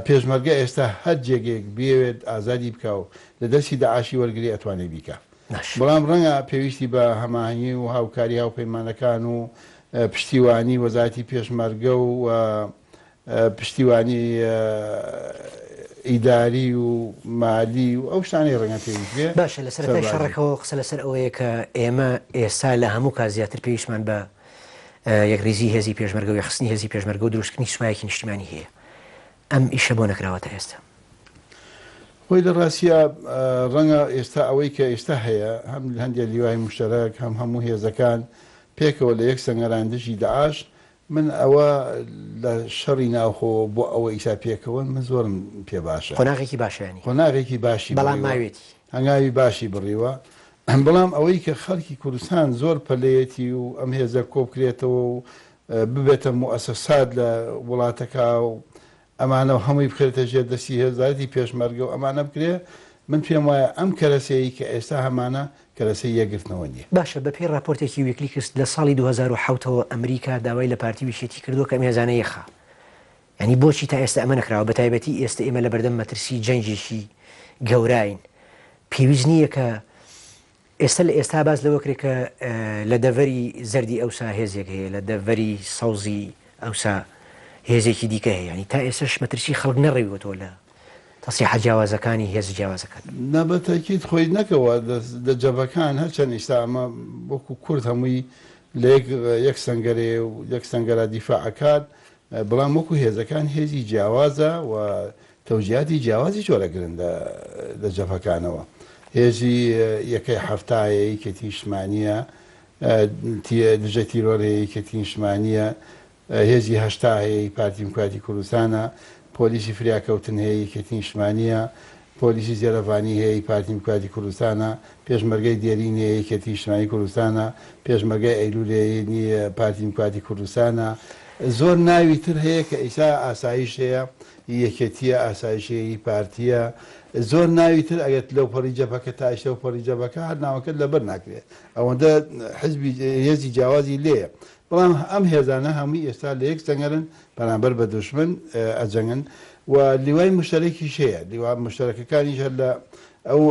پێشمەرگە ئێستا هەر جێگەیەک بیەوێت ئازادی بکا و لە دەستی داعشی وەرگری ئەتوانێ بیکا. بەڵام ڕەنگە پێویستی بە هەماهەنگی و هاوکاری هاوپەیمانەکان و پشتیوانی وەزارەتی پێشمەرگە و پشتیوانی ئیداری و مالی و ئەو شتانەی ڕەنگە پێویست بێ. باشە لە سەرەتای شەڕەکەوە قسە لەسەر ئەوەیە کە ئێمە ئێستا لە هەموو کات زیاتر پێویستمان بە یەکڕیزی هێزی پێشمەرگە و یەکخستنی هێزی پێشمەرگە و دروستکردنی سوپایەکی نیشتیمانی هەیە. ئەم ئیشە بۆ نەکراوە تا ئێستا؟ خۆی لە ڕاستیا ڕەنگە ئێستا ئەوەی کە ئێستا هەیە هەم هەندێک لیوای موشتەرەک هەم هەموو هێزەکان پێکەوە لە یەک سەنگەران دژی داعش من ئەوە لە شەڕی ناوخۆ بۆ ئەوە ئیسا پێکەوەن من زۆرم پێ باشە. قۆناغێکی باشە یانی. قۆناغێکی باشی بەڵام ماوێتی. هەنگاوی باشی بڕیوە بەڵام ئەوەی کە خەڵکی کوردستان زۆر پەلەیەتی و ئەم هێزە کۆبکرێتەوە و ببێتە موئەسەسات لە وڵاتەکە و ئەمانە و هەمووی بخرێتە ژێر دەستی هێزارەتی پێشمەرگە و ئەمانە بکرێ، من پێم وایە ئەم کەرەسەیەی کە ئێستا هەمانە کەرەسەی یەکگرتنەوە نییە. باشە بە پێی ڕاپۆرتێکی ویکلیکس لە ساڵی 2007 ەوە ئەمریکا داوای لە پارتی و یەکێتی کردووە کە ئەم هێزانە یەخا. یانی بۆچی تا ئێستا ئەمە نەکراوە بە تایبەتی ئێستا ئێمە لە بەردەم مەترسی جەنگێکی گەوراین پێویست نییە کە ئێستا لە ئێستا باس لەوە کرێ کە لە دەڤەری زەردی ئەوسا هێزێک هەیە، لە دەڤەری سەوزی ئەوسا هێزێکی دیکە هەیە، یانی تا ئێستەش مەترسی خەڵک نەڕەویوەتەوە لە تەسریحە جیاوازەکانی هێزە جیاوازەکان. نا بە تەئکید خۆی نەکەوە لە جەبهەکان هەرچەند ئیستا ئەمە وەکو کورد هەمووی لە یەک یەک سەنگەرەیە و یەک سەنگەرا دیفاع ئەکات بەڵام وەکو هێزەکان هێزی جیاوازە و تەوجیهاتی جیاوازیش وەرەگرن لە لە جەبهەکانەوە. هێزی یەکەی حەفتایە، یەکێتی نیشتمانییە، دژە تیرۆر هەیە، یەکێتی نیشتمانییە، هێزی 80 هەیە، ی پارتی دیموکراتی کوردستانە، پۆلیسی فریاکەوتن هەیە، یەکێتی نیشتمانییە، پۆلیسی زێرەڤانی هەیە، ی پارتی دیموکراتی کوردستانە، پێشمەرگەی دێرین هەیە، یەکێتی نیشتمانی کوردستانە، پێشمەرگەی ئەیلوول هەیە، ی پارتی دیموکراتی کوردستانە، زۆر ناوی تر هەیە کە ئیستا ئاسایش هەیە، ی یەکێتییە، ئاسایشی ی پارتییە، زۆر ناوی تر ئەگەر لەوپەڕی جەبهەکە تا ئیستا ئەوپەڕی جەبهەکە هەر ناوەکەت لەبەر ناکرێ ئەوەندە حزبی هێزی جیاوازی لێیە بەڵام ئەم هێزانە هەمووی ئێستا لە یەک سەنگەرن بەرامبەر بە دوشمن ئەجەنگن و لیوای موشتەرەکیش هەیە لیوا موشتەرەکەکانیش هەر لە ئەو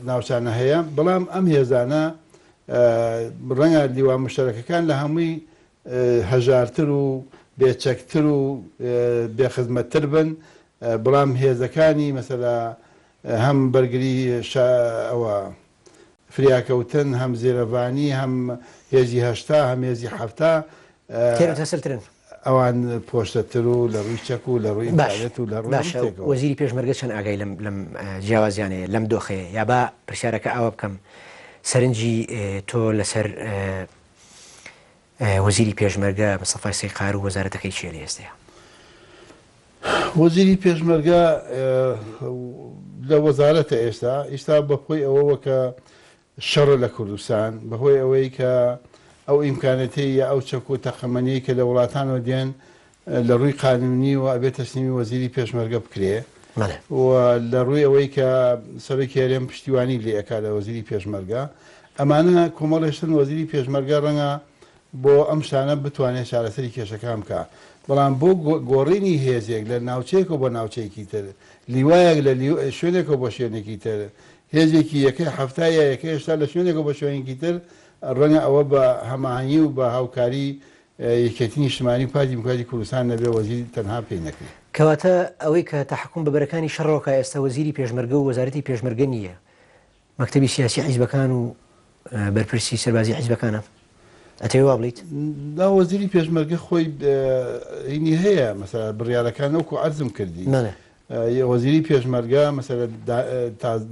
ناوچانە هەیە بەڵام ئەم هێزانە ڕەنگە لیوا موشتەرەکەکان لە هەمووی هەژارتر و بێ چەکتر و بێ خزمەتتر بن بەڵام هێزەکانی مەسەلا هەم بەرگری ئەوە فریاکەوتن هەم زێرەڤانی هەم هێزی 80 هەم هێزی 70 تێروتەسەلترن. ئەوان پۆشتەتر و لە ڕووی چەک و لە ڕووی ئیمکانیەت و لە ڕووی باشە وەزیری پێشمەرگە چەند ئاگای لەم لەم جیاوازیانەیە لەم دۆخەیە یا با پرسیارەکە ئاوا بکەم سەرنجی تۆ لەسەر وەزیری پێشمەرگە مستەفای سەیقار و وەزارەتەکەی چیە لە ئێستەیا؟ وەزیری پێشمەرگە لە وەزارەتە ئێستا ئیستا بەهۆی ئەوەوە کە شەڕە لە کوردستان بەهۆی ئەوەی کە ئەو ئیمکانەتەی یا ئەو چەک و تەقەمەنیەی کە لە وڵاتانەوە دێن لە ڕووی قانونیەوە ئەبێ تەسلیمی وەزیری پێشمەرگە بکرێ و لە ڕووی ئەوەی کە سەرۆکی هەرێم پشتیوانی لێ ئەکا لە وەزیری پێشمەرگە ئەمانە کۆمەڵێ شتن وەزیری پێشمەرگە ڕەنگە بۆ ئەم شتانە بتوانێت چارەسەری کێشەکان بکا بەڵام بۆ گۆڕینی هێزێک لە ناوچەیەکەوە بۆ ناوچەیەکی تر لیوایەک لە شوێنێکەوە بۆ شوێنێکی تر هێزێکی یەکەی 70 یا یەکەی 80 لە شوێنێکەوە بۆ شوێنێکی تر ڕەنگە ئەوە بە هەماهەنگی و بە هاوکاری یەکێتی نیشتمانی و پارتی دیموکراتی کوردستان نەبێ وەزیر تەنها پێی نەکرێ. کەواتە ئەوەی کە تەحەکوم بە بەرەکانی شەڕەوە کا ئێستا وەزیری پێشمەرگە و وەزارەتی پێشمەرگە نییە، مەکتەبی سیاسی حیزبەکان و بەرپرسی سەربازی حیزبەکانە؟ ئەتەوێ وا بڵێیت؟ نا وەزیری پێشمەرگە خۆی هینی هەیە مەسەلە بڕیارەکان وەکو عەرزم کردی. بەڵێ. وەزیری پێشمەرگە مەسەلە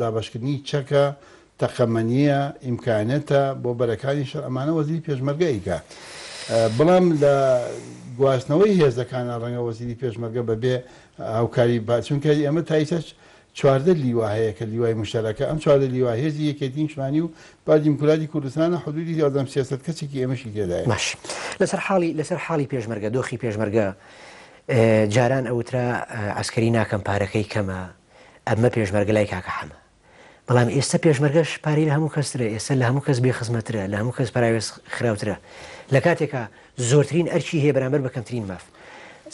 دابەشکردنی چەکە، تەقەمەنییە، ئیمکانەتە بۆ بەرەکانی شەڕ ئەمانە وەزیری پێشمەرگە ئەیکا. بەڵام لە گواستنەوەی هێزەکانا ڕەنگە وەزیری پێشمەرگە بەبێ هاوکاری با چونکە ئێمە تا ئیستا 14 لیوا هەیە کە لیوای مشتەرەکە ئەم 14 لیوا هێزی یەکێتی نیشتمانی و پارتی دیموکراتی کوردستانە حدودی ئەزام 300 کەسێکی ئێمەشی تێدایە. باش لەسەر حاڵی لەسەر حاڵی پێشمەرگە دۆخی پێشمەرگە جاران ئەوترا عەسکەری ناکەم پارەکەی کەمە ئەبمە پێشمەرگە لای کاکە حەمە بەڵام ئێستا پێشمەرگەش پارەی لە هەموو کەسترە ئێستا لە هەموو کەس بێ خزمەترە لە هەموو کەس پەراوێز خراوترە لە کاتێکا زۆرترین ئەرکی هەیە بەرامبەر بە کەمترین ماف.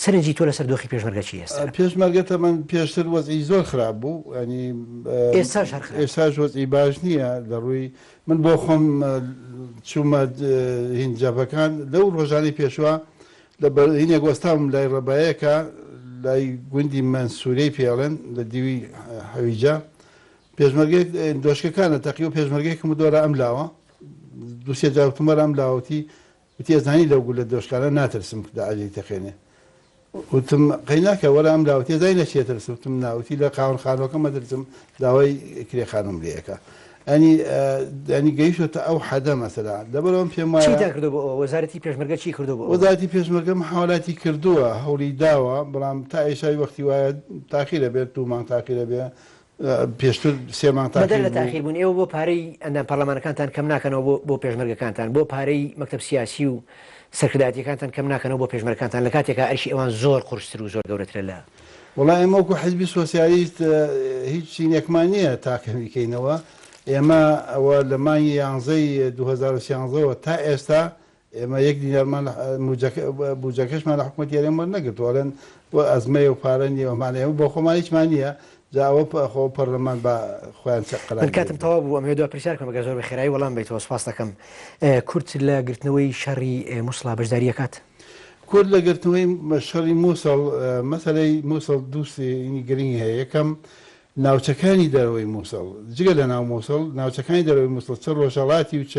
سەرنجی تۆ لەسەر دۆخی پێشمەرگە چییە ئێستا؟ پێشمەرگە تەبعەن پێشتر وەزعی زۆر خراپ بوو یانی ئێستاش هەر خراپە. ئێستاش وەزعی باش نییە لە ڕووی من بۆ خۆم چوومە هین جەبهەکان لەو ڕۆژانەی پێشوە لە بەر هینێک وەستاوم لای ڕەبایەکە لای گوندی مەنسوورەی پێ ئەڵێن لە دیوی حەویجە پێشمەرگەیەک دۆشکەکانە تەقیوە پێشمەرگەیەکم وت وەرە ئەم لاوە دوو سێ جار وتم وەرە ئەم لاوە وتی وتی ئەزانی لەو گولە دۆشکانە ناترسم داعش دەیتەقێنێ وتم قەی ناکا وەرە ئەم لا وتی ئەزانی لە چی ئەترسم وتم نا وتی لە خاوەن خانووەکەم ئەترسم داوای کرێ خانووم لێ ئەکا ئەنی ئەنی گەیشتۆتە ئەو حەدە مەسەلا لەبەرئەوە من پێم وایە چیتان کردووە بۆ ئەوە؟ وەزارەتی پێشمەرگە چی کردووە بۆ ئەوە؟ وەزارەتی پێشمەرگە محاولاتی کردووە هەوڵی داوە بەڵام تا ئێسای وەختی وایە تاخیر ئەبێت دوو مانگ تاخیر ئەبێ پێشتر سێ مانگ بەدەر تاخیر لە بوو. تاخیر بوون ئێوە بۆ پارەی ئەندام پەرلەمانەکانتان کەم ناکەنەوە بۆ بۆ پێشمەرگەکانتان، بۆ پارەی مەکتەب سیاسی و سەرکردایەتیەکانتان کەم ناکەنەوە بۆ پێشمەرگەکانتان لە کاتێکا ئەرکی ئەوان زۆر قورستر و زۆر گەورەترە لە. وەڵا ئێمە وەکو حیزبی سۆسیالیست هیچ چینێکمان نییە تا کەمی کەینەوە، ئێمە ئەوە لە مانگی یانزەی 2013 وە تا ئێستا ئێمە یەک دینارمان لە موجەکە بوجەکەشمان لە حکومەتی هەرێم وەرنەگرتووە ئەڵێن بۆ ئەزمەیە و پارە نییە ئەمانە ئێمە بۆ خۆمان هیچمان نییە جا ئەوە خۆ پەرلەمان با خۆیان چ قەرار من کاتم گرێ. تەواو بوو ئەمەوێ دوا پرسیار بکەم ئەگەر زۆر بە خێرایی وەڵام بەیتەوە سوپاست دەکەم کورد لە گرتنەوەی شەڕی موسڵا بەشداری ئەکات؟ کورد لە گرتنەوەی شەڕی موسڵ مەسەلەی موسڵ دوو سێینی گرنگی هەیە یەکەم ناوچەکانی دەرەوەی موسڵ جگە لە ناو موسڵ ناوچەکانی دەرەوەی موسڵ چ ڕۆژهەڵاتی و چ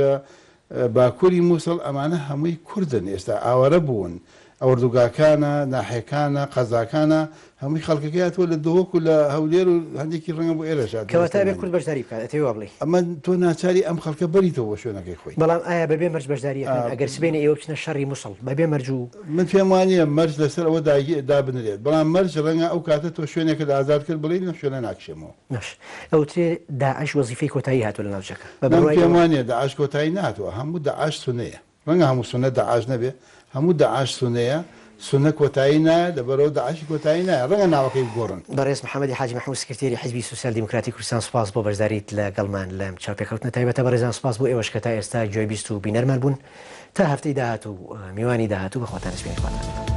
باکوری موسڵ ئەمانە هەمووی کوردن ئێستا ئاوارە بوون ئۆردوگاکانە ناحیەکانە قەزاکانە هەمووی خەڵکەکەی هاتووە لە دهۆک و لە هەولێر و هەندێکی ڕەنگە بۆ ئێرەش هاتبێ کەواتە ئەبێ سلێمانی. کورد بەشداری بکات ئەتەوێ وا بڵێی؟ ئەمە تۆ ناچاری ئەم خەڵکە بەریتەوە بۆ شوێنەکەی خۆی. بەڵام ئایا بەبێ مەرج بەشداری ئەکەن ئەگەر سبەینێ ئێوە بچنە شەڕی موسڵ بەبێ مەرج و. من پێم وانیە مەرج لەسەر ئەوە دابنرێت بەڵام مەرج ڕەنگە ئەو کاتە تۆ شوێنێکت ئازاد کرد بڵێی لەم شوێنە ناکشێمەوە. باش ئەوترێ داعش وەزیفەی کۆتایی هاتووە لە ناوچەکە بە من بڕوای پێم ئێوە؟ وانیە داعش کۆتایی نەهاتووە هەموو داعش سونەیە ڕەنگە هەموو سونە داعش نەبێ هەموو داعش سونەیە سونە کۆتایی نایە لەبەرئەوە داعشی کۆتایی نایە ڕەنگە ناوەکەی بگۆڕن. بەڕێز محەمەدی حاجی مەحمود سکرتێری حیزبی سوسیال دیموکراتی کوردستان سوپاس بۆ بەشداریت لە گەڵمان لەم چاوپێکەوتنە تایبەتە بەڕێزان سوپاس بۆ ئێوەش کە تا ئێستا گوێبیست و بینەرمان بوون تا هەفتەی داهاتوو و میوانی داهاتوو بە خۆتان ئەسپێنی خواتان.